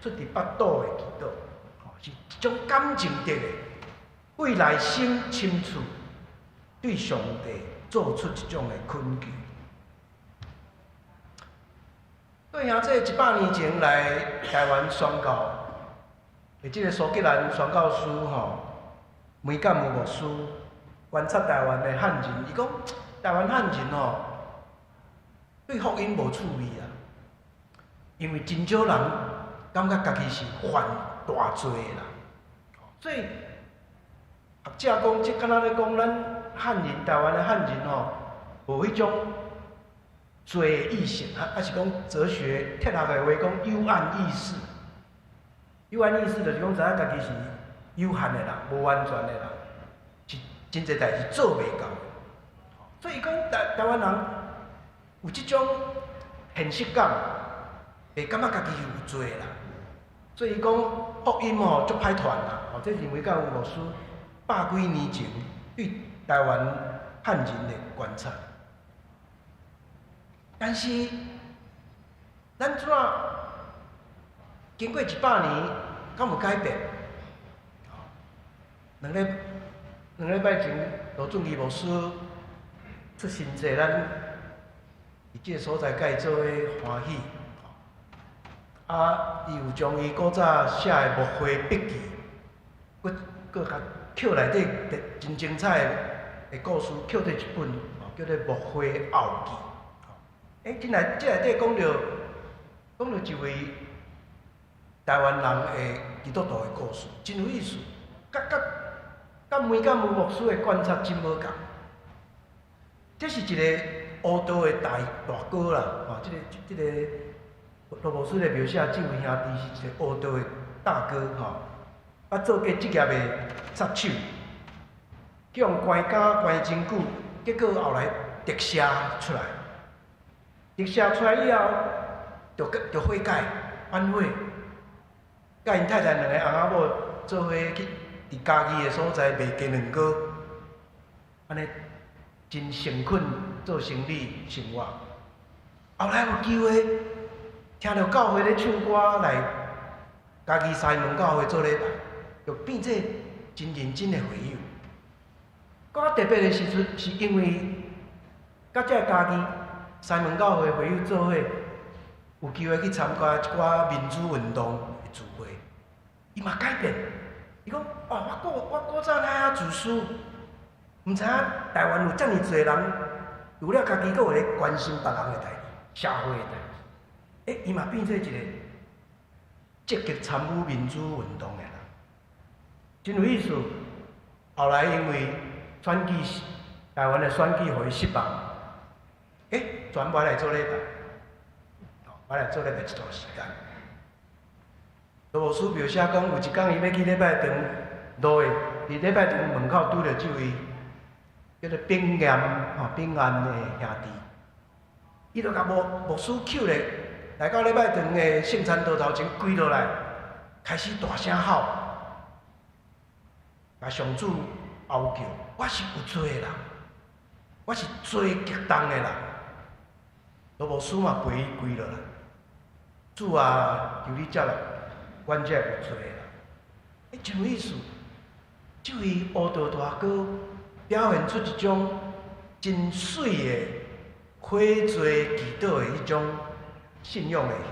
出佇腹肚的祈禱，是一種感情的，對內心深處對上帝做出這種的懇求。對兄這100年前來台灣宣教，的這個蘇格蘭宣教師吼，梅干姆牧師觀察台灣的漢人，伊講台灣漢人吼對福音無趣味啊，因為真少人感覺家己是犯大罪的啦，所以學者講，這敢若咧講咱漢人，台灣的漢人吼，無彼種罪意識，還是講哲學哲學的話講幽暗意識。幽暗意識就是講知影家己是有限的人，無完全的人，是真濟代誌做袂到。所以講台灣人有這種現實感，會感覺家己有罪啦。所以講福音吼足歹傳啦。吼，這是梅教牧師百幾年前對台灣漢人的觀察。但是，咱怎經過100年，敢有改變？兩禮拜前，羅俊義牧師出新冊，咱佇這個所在共伊做伙歡喜。啊，伊有將伊古早寫的牧會筆記，閣閣共抾內底真精彩的故事，抾做一本，叫做《牧會後記》。欸，這內底講著一位台灣人的基督徒的故事，真有意思，佮梅干姆牧師的觀察真無仝。這是一個烏道的大大哥啦，吼，這個羅牧師咧描寫這位兄弟是一個烏道的大哥，吼，啊做過職業的殺手，去予關監關真久，結果後來特赦出來。特赦出來以後，就悔改反悔，佮𪜶太太兩個翁仔某做伙去佇家己的所在賣雞卵糕，按呢真誠懇做生意生活。後來有機會聽著教會咧唱歌來嘉義西門教會做禮拜，就變做真認真的會友。閣較特別的時陣，是因為佮這個嘉義西門教會會友做伙，有機會去參加一寡民主運動的聚會，伊嘛改變。伊講：哇，我古早哪遐自私，毋知影台灣有遮爾濟人，除了家己，閣有咧關心別人的代誌、社會的代誌。欸，伊嘛變做一個積極參與民主運動的人，真有意思。後來因為選舉，台灣的選舉予伊失望，欸，轉回來做禮拜，回來做禮拜一段時間。羅牧師描寫講，有一工伊欲去禮拜堂，路的佇禮拜堂門口拄著這位叫做炳炎吼，炳安的兄弟，伊就共牧師抾咧，來到禮拜堂的聖餐桌頭前跪落來，開始大聲吼，共上主哀求：我是有罪的人，我是罪極重的人。羅牧師嘛陪伊跪落來，主啊，求你接納阮這有罪的人。欸，真有意思，這位烏道大哥表現出一種真媠的悔罪祈禱的彼種信仰的形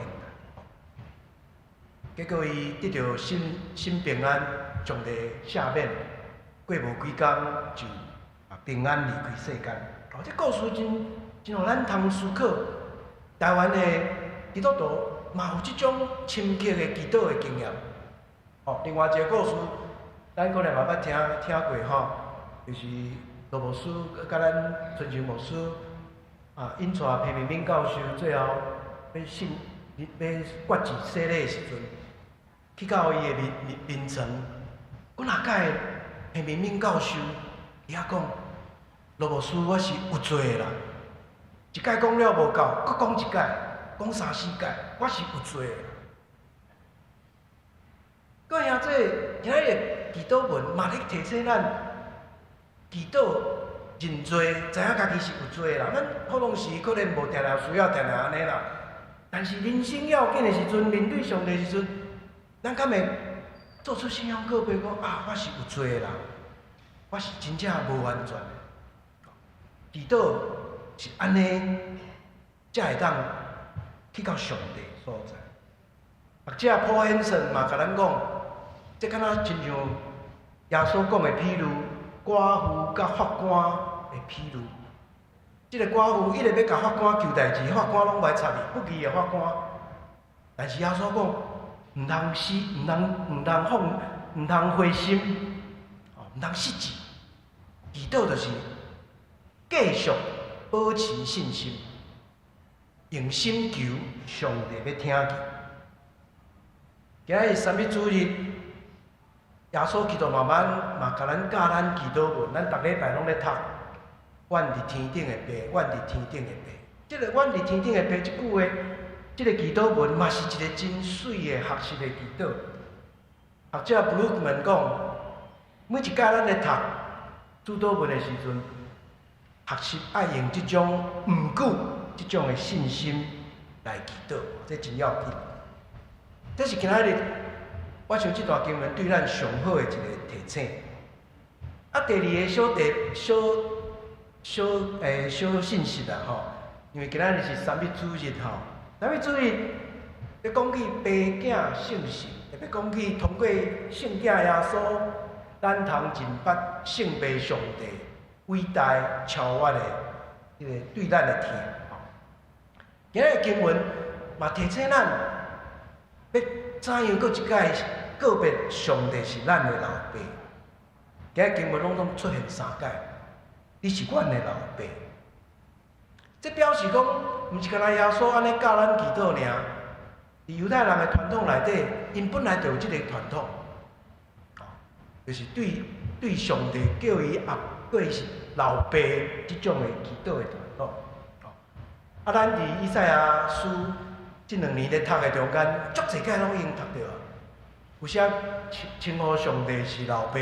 態。結果伊得著心平安，上帝赦免，過無幾工就平安離開世間。哦，這故事真真予咱通思考。台灣的基督徒嘛有這種深刻的祈禱的經驗。哦，另外一個故事，咱可能嘛捌聽過吼，就是羅牧師佮咱春生牧師啊，𪜶帶裴明敏教授最後欲信欲決志洗禮的時陣，去到伊的眠床，幾若擺裴明敏教授伊遐講，羅牧師，我是有罪的人。一擺講了無夠，閣講一擺，講三四擺，我是有罪的。各位兄弟，今仔日祈禱文嘛咧提醒咱，祈禱認罪，知影家己是有罪的人。咱普通時可能無定定需要定定按呢啦。但是人生要緊的時陣，面對上帝的時陣，咱敢會做出信仰告白，講啊，我是有罪的人，我是真正無完全的。祈禱是按呢，才會當去到上帝所在。或者普先生嘛，共咱講，這敢若親像耶穌講的比喻，寡婦佮法官的比喻。這个寡婦一直欲共法官求代誌，法官攏袂插伊，不義的法官。但是耶穌講，毋通死，毋通放，毋通灰心，毋通失志。祈禱就是繼續保持信心，用心求上帝欲聽見。今仔日三一主日，耶穌基督慢慢嘛共咱教咱祈禱文，咱逐禮拜攏咧讀。阮佇天頂的父，阮佇天頂的父。這个阮佇天頂的父這句話，這个祈禱文嘛是一个真媠的學習的祈禱。學者布魯克曼講，每一擺咱咧讀主禱文的時陣，學習愛用這種毋久這種的信心來祈禱，這真要緊。這是今仔日我想這段經文對咱上好的一個提醒。啊，第二个小題小小欸小信息啦吼，因為今仔日是三一主日吼，三一主日欲講起爸囝聖神，特別講起通過聖子耶穌，咱通認捌聖父上帝偉大超越的這个對咱的疼。今仔日經文嘛提醒咱，欲怎樣閣一擺告別上帝是咱的老爸。今仔經文攏總出現三擺，你是阮的老爸。這表示講，毋是干焦耶穌按呢教咱祈禱爾。佇猶太人的傳統內底，𪜶本來就有這个傳統，就是對上帝叫伊阿，叫伊是老爸這種的祈禱的傳統。啊，咱佇以賽亞書這兩年咧讀的中間，足濟擺攏已經讀著啊。有時稱呼上帝是老爸，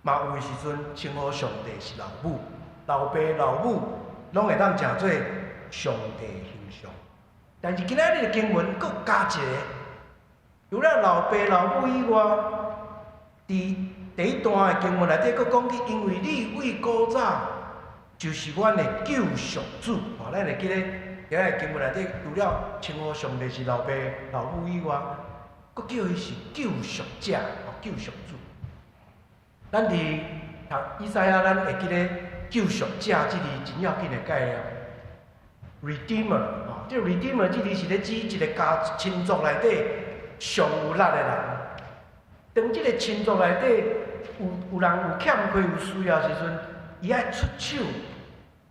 嘛有的時陣稱呼上帝是老母，老爸老母攏會當成做上帝形象。但是今仔日的經文閣加一個，除了老爸老母以外，佇第一段的經文內底閣講起，因為你對古早就是阮的救贖主。吼，咱會記得今仔日經文內底，除了稱呼上帝是老爸老母以外，閣叫伊是救贖者，吼，救贖主。咱佇讀以賽亞，咱會記得救贖者這字真要緊的概念，Redeemer，吼，這个 Redeemer 這字是咧指一個家親族內底上有力的人。當這个親族內底有人有欠缺、有需要時陣，伊愛出手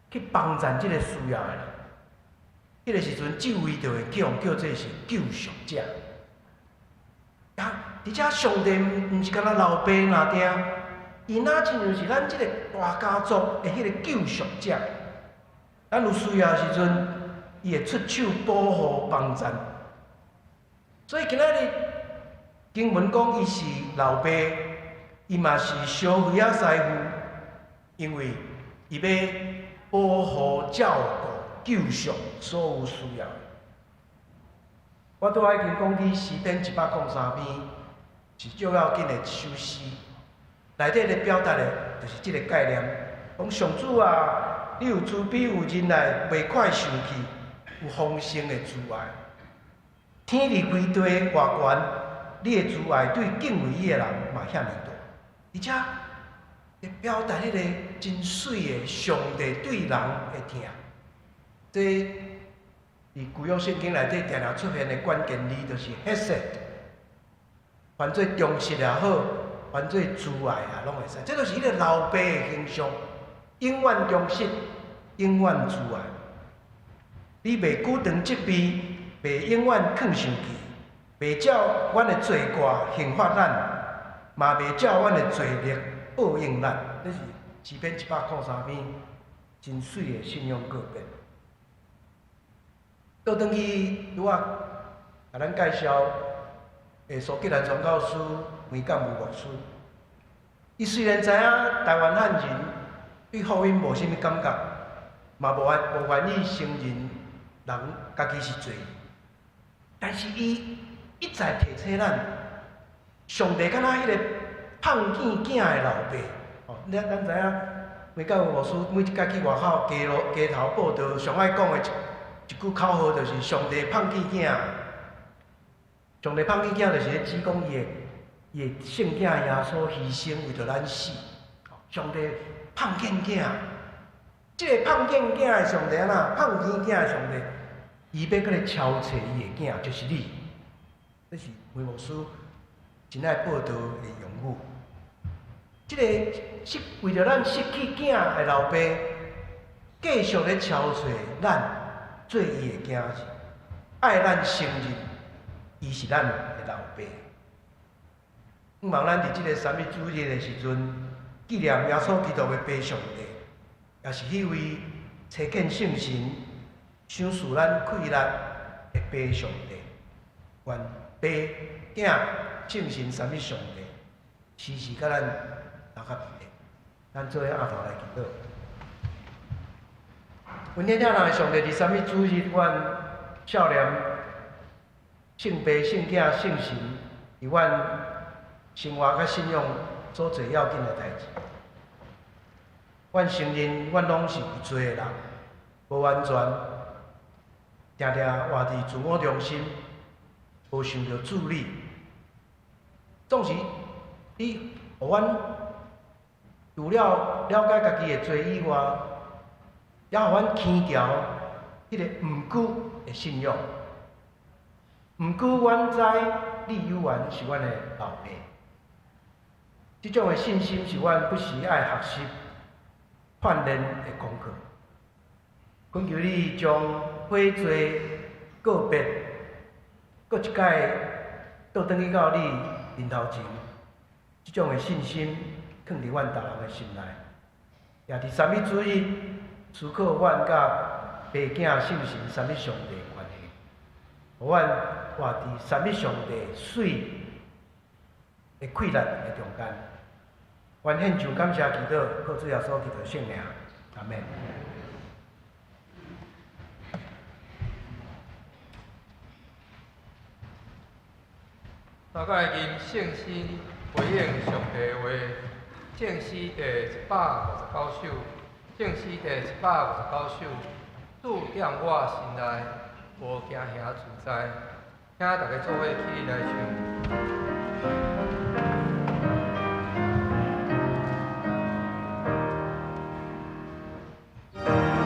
去幫贊這个需要的人。彼个時陣，這位就會叫叫做是救贖者。啊，而且上帝毋是干焦老爸爾定，伊若親像是咱這個大家族的彼個救贖者。咱有需要的時陣，伊會出手保護幫贊。所以今仔日經文講，伊是老爸，伊嘛是小魚仔師傅，因為伊欲保護、照顧、救贖所有需要的。我拄仔已經講起詩篇103篇，是足要緊的一首詩。內底咧表達的，就是這個概念。講上主啊，你有慈悲有仁愛，袂快生氣，有豐盛的慈愛。天離開地偌懸，你的慈愛對敬畏伊的人嘛遐爾大。而且，會表達彼個真媠的上帝對人的疼。這佇舊約聖經內底定定出現的關鍵字，就是 hesed，翻做忠實也好，翻做慈愛也攏會使。這就是彼個老爸的形象，永遠忠實，永遠慈愛。你袂久長責備，袂永遠囥生氣，袂照阮的罪過刑罰咱，嘛袂照阮的罪孽報應咱。這是詩篇103篇真媠的信仰告白。倒轉去拄仔，共咱介紹的蘇格蘭傳教師梅鑑武牧師。伊雖然知影台灣漢人對福音無啥物感覺，嘛無願意承認人家己是罪人，但是伊一再提醒咱，上帝敢若彼個放見囝的老爸。哦，咱知影梅鑑武牧師每一擺去外口街路街頭報道，上愛講的一句口號就是上帝放見囝。上帝放見囝就是咧指講伊的聖子耶穌犧牲為著咱死。上帝放見囝，這個放見囝的上帝按怎？放見囝的上帝，伊欲閣來超揣伊的囝，就是你。這是梅牧師真愛報道的用語。這個失為著咱失去囝的老爸，繼續咧超揣咱做伊的囝兒，愛咱承認伊是咱的老爸。向望咱佇這個三一主日的時陣，紀念耶穌基督的爸上帝，也是彼位差遣聖神賞賜咱氣力的爸上帝。願爸、囝、聖神三一上帝，時時佮咱相佮佇咧。咱做伙徛頭來祈禱。阮天頂的上帝，佇三一主日，阮少年聖父、聖囝、聖神，佇阮生活佮信仰所做要緊的代誌。阮承認，阮攏是有罪的人，無完全，定定活佇自我中心，無想著自利。總是你予阮除了了解家己的罪以外，也予阮輕徭彼個毋過的信仰。毋過阮知你猶原是阮的老爸。這種的信心是阮不時愛學習、鍛鍊的功課。懇求你將悔罪告別，閣一擺倒轉去到你面頭前，這種的信心囥佇阮逐人的心內。也佇三一主日思考阮佮爸囝聖神三一上帝的關係，予阮活佇三一上帝媠的氣力的中間。阮獻上感謝祈禱，靠主耶穌基督聖名，阿們。大家吟聖詩回應上帝的話，聖詩第159首，聖詩第159首，主踮我心內，無驚嚇自在，請大家做伙起來唱。 Amen.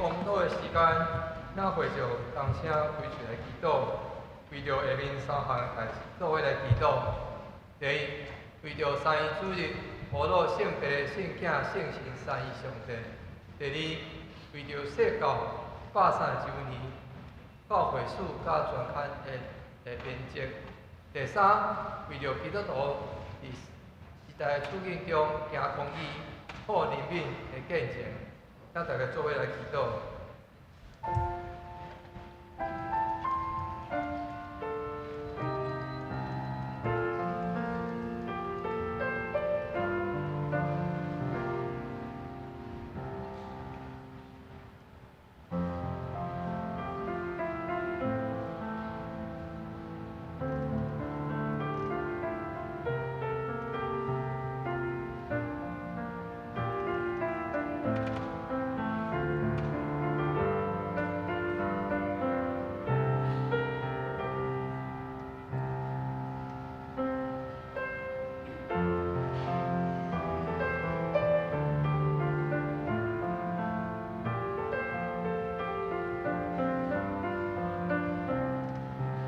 公禱的時間，咱會就同聲開喙來祈禱，為著下面三項代誌做伙來祈禱。第一，為著三一主日，呵咾聖父、聖囝、聖神三一上帝。第二，為著世教130週年教會史佮專刊的編輯。第三，為著基督徒佇時代處境中行公義、好憐憫的見證，請大家做伙來祈禱。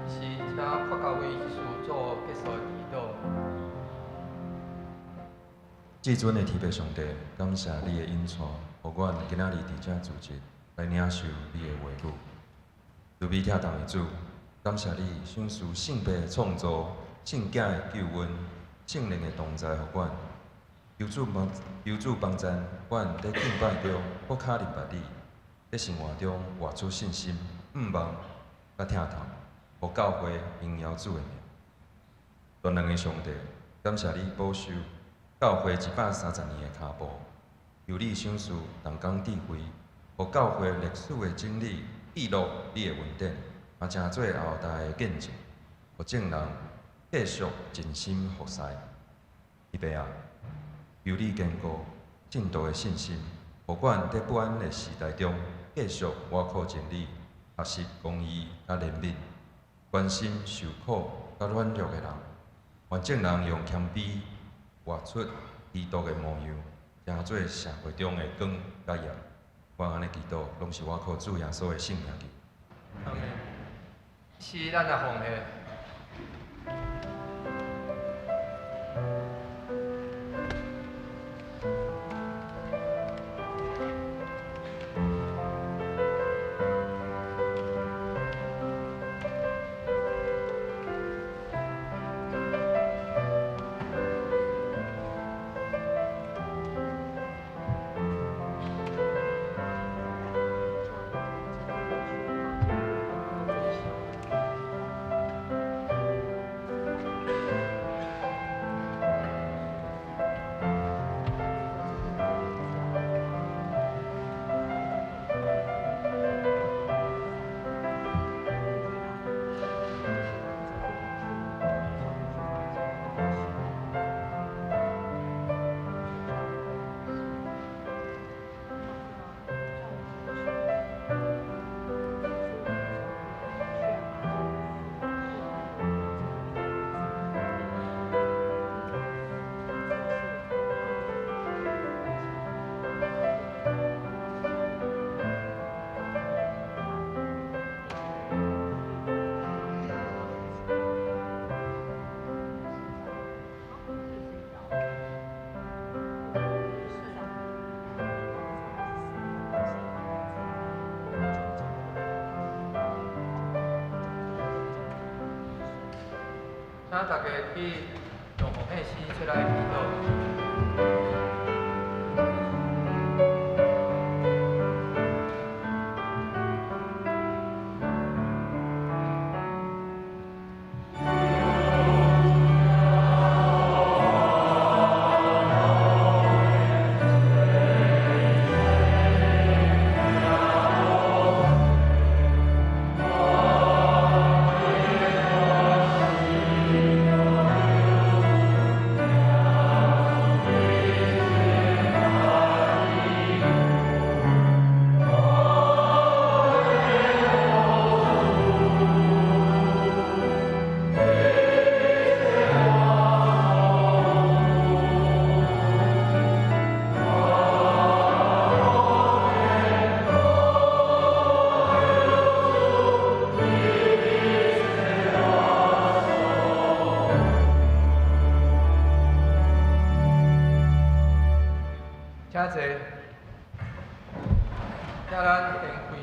是，請郭家偉執事做結束的祈禱。至尊的天父上帝，感謝你的引帶，予阮今仔日佇遮聚集來領受你的話語。慈悲疼痛的主，感謝你賞賜聖父的創造、聖囝的救恩、聖靈的同在，予阮。求主幫贊阮佇敬拜中，閣較明白你；佇生活中活出信心、向望、佮疼痛，予教會榮耀主的名。全能的上帝，感謝你保守教會130年的跤步，求你賞賜同工智慧，予教會歷史的整理、記錄你的恩典，也成做後代的見證，予眾人繼續盡心服侍。天父啊，求你堅固信徒的信心，予阮佇不安的時代中，繼續倚靠真理，學習公義佮憐憫，關心受苦佮軟弱的人，願眾人用謙卑活出基督的模樣，成做社會中的光佮鹽。我按呢祈禱，攏是倚靠主耶穌的聖名求。阿們。是咱來奉獻。請大家去用奉獻詩出來祈禱。 Amen.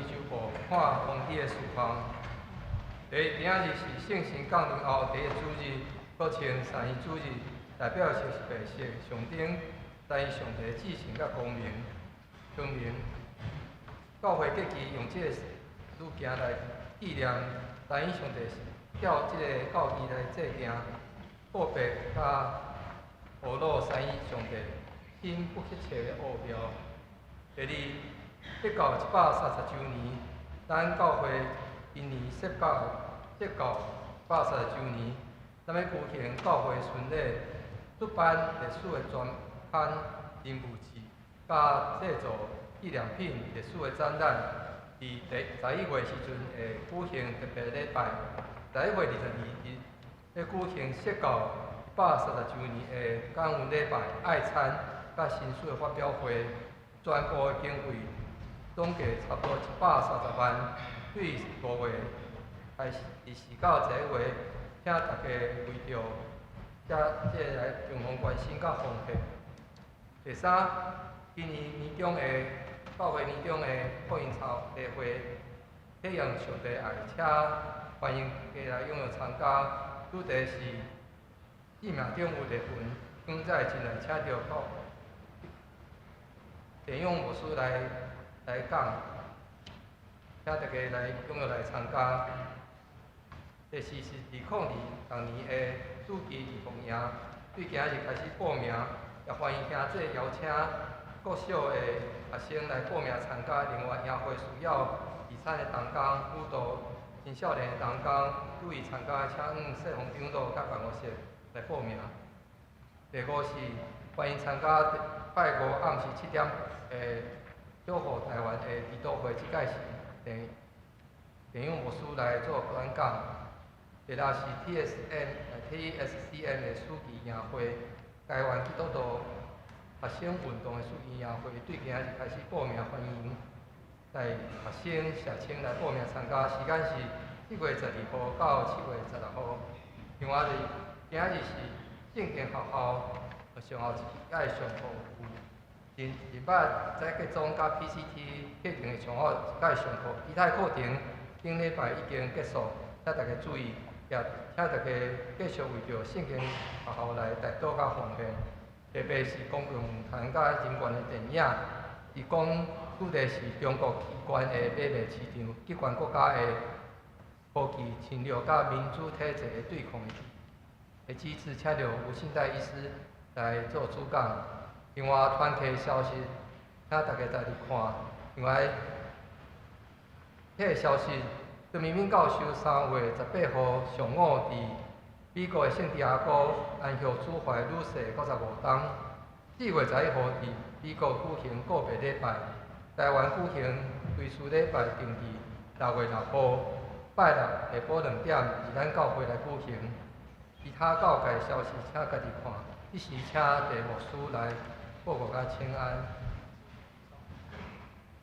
周報，看王喜的事項。第一，今仔日是聖神降臨後第一個主日，閣稱三一主日，代表是白色象徵三一上帝至聖佮光明。光明。教會過去用這個物件來紀念三一上帝，照這個教義來制定告白佮呵咾三一上帝深不可測的奧妙。第二，得到130周年，咱教會今年設教130周年，咱欲舉行教會巡禮，出版歷史的專刊《人物志》，佮製作紀念品歷史的展覽。佇第11月時陣會舉行特別禮拜，11月22日欲舉行設教130周年的感恩禮拜、愛餐佮新書的發表會，全部的經費總計差不多130萬。對5月開始，4到11月，請大家為著遮這個來共同關心佮奉獻。第三，今年年終的教會年終的福音操例會，體驗上帝愛，請歡迎大家來踴躍參加。主題是生命中有裂痕，光在進來，請著教電勇牧師來講，請大家來踴躍來參加。第四是2026年的暑期義工營，對今日開始報名，也歡迎兄弟邀請國小的學生來報名參加。另外，營會需要義產的同工、輔導青少年的同工，注意參加，請往世宏長老佮辦公室來報名。第五是歡迎參加拜五暗時7點的守護台灣的祈禱會，這屆是電勇牧師來做演講。第六是 TSCM 的暑期營會，台灣基督徒學生運動的暑期營會，對今日開始報名，歡迎來學生社青來報名參加，時間是7月12號到7月16號。另外，就是今日是聖經學校上後一屆上課有林捌在結總佮 PCT 課程的上後一屆上課，其他課程頂禮拜已經結束，請大家注意，也請大家繼續為著聖經學校來代禱佮奉獻。特別是公共論壇佮人權的電影，伊講主題是中國器官的買賣市場，極權國家的科技侵略佮民主體制的對抗的機制，請著吳信岱醫師來做主講。另外，團體消息，請大家家己看。另外，彼個消息，陳明敏教授3月18號上午佇美國的聖地亞哥安息主懷女逝55冬。4月11號佇美國舉行告別禮拜，台灣舉行追思禮拜，定佇6月6號拜六下晡2點，佇咱教會來舉行。其他教界消息，請家己看。這時請鄭牧師來報告佮請安。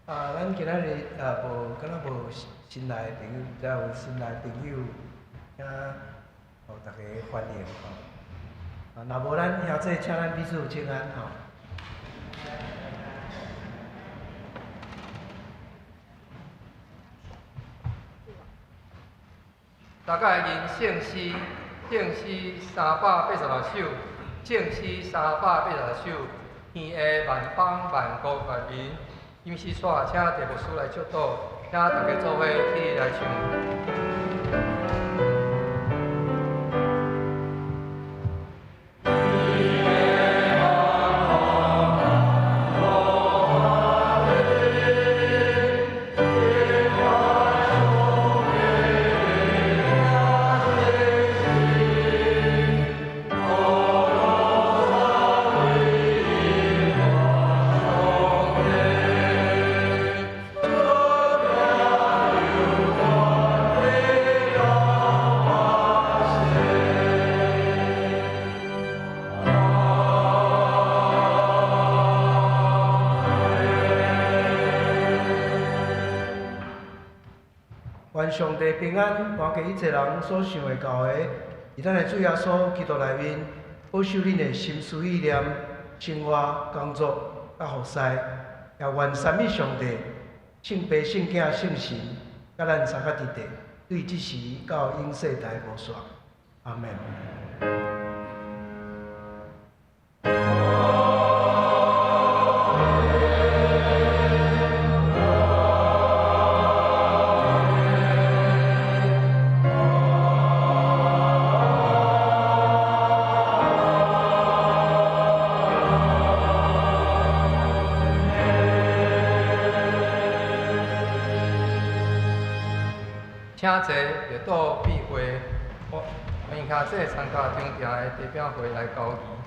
啊，咱今仔日啊無，敢若無新來的朋友，才有新來的朋友，請予大家歡迎吼。啊，若無咱兄弟請咱彼此請安吼。大概吟聖詩，聖詩386首，聖詩386首，天下萬邦萬國萬民，吟詩煞，請鄭牧師來祝禱，請大家做伙起來唱。願上帝平安，搬過一切人所想會到的，佇咱的主耶穌基督內面，保守恁的心思意念、生活、工作佮服侍。也願三一上帝聖父、聖囝、聖神，佮咱三甲佇地，對這時到永世代無煞。阿門。請坐，列島變會，歡迎兄弟參加張定的地餅會來交誼。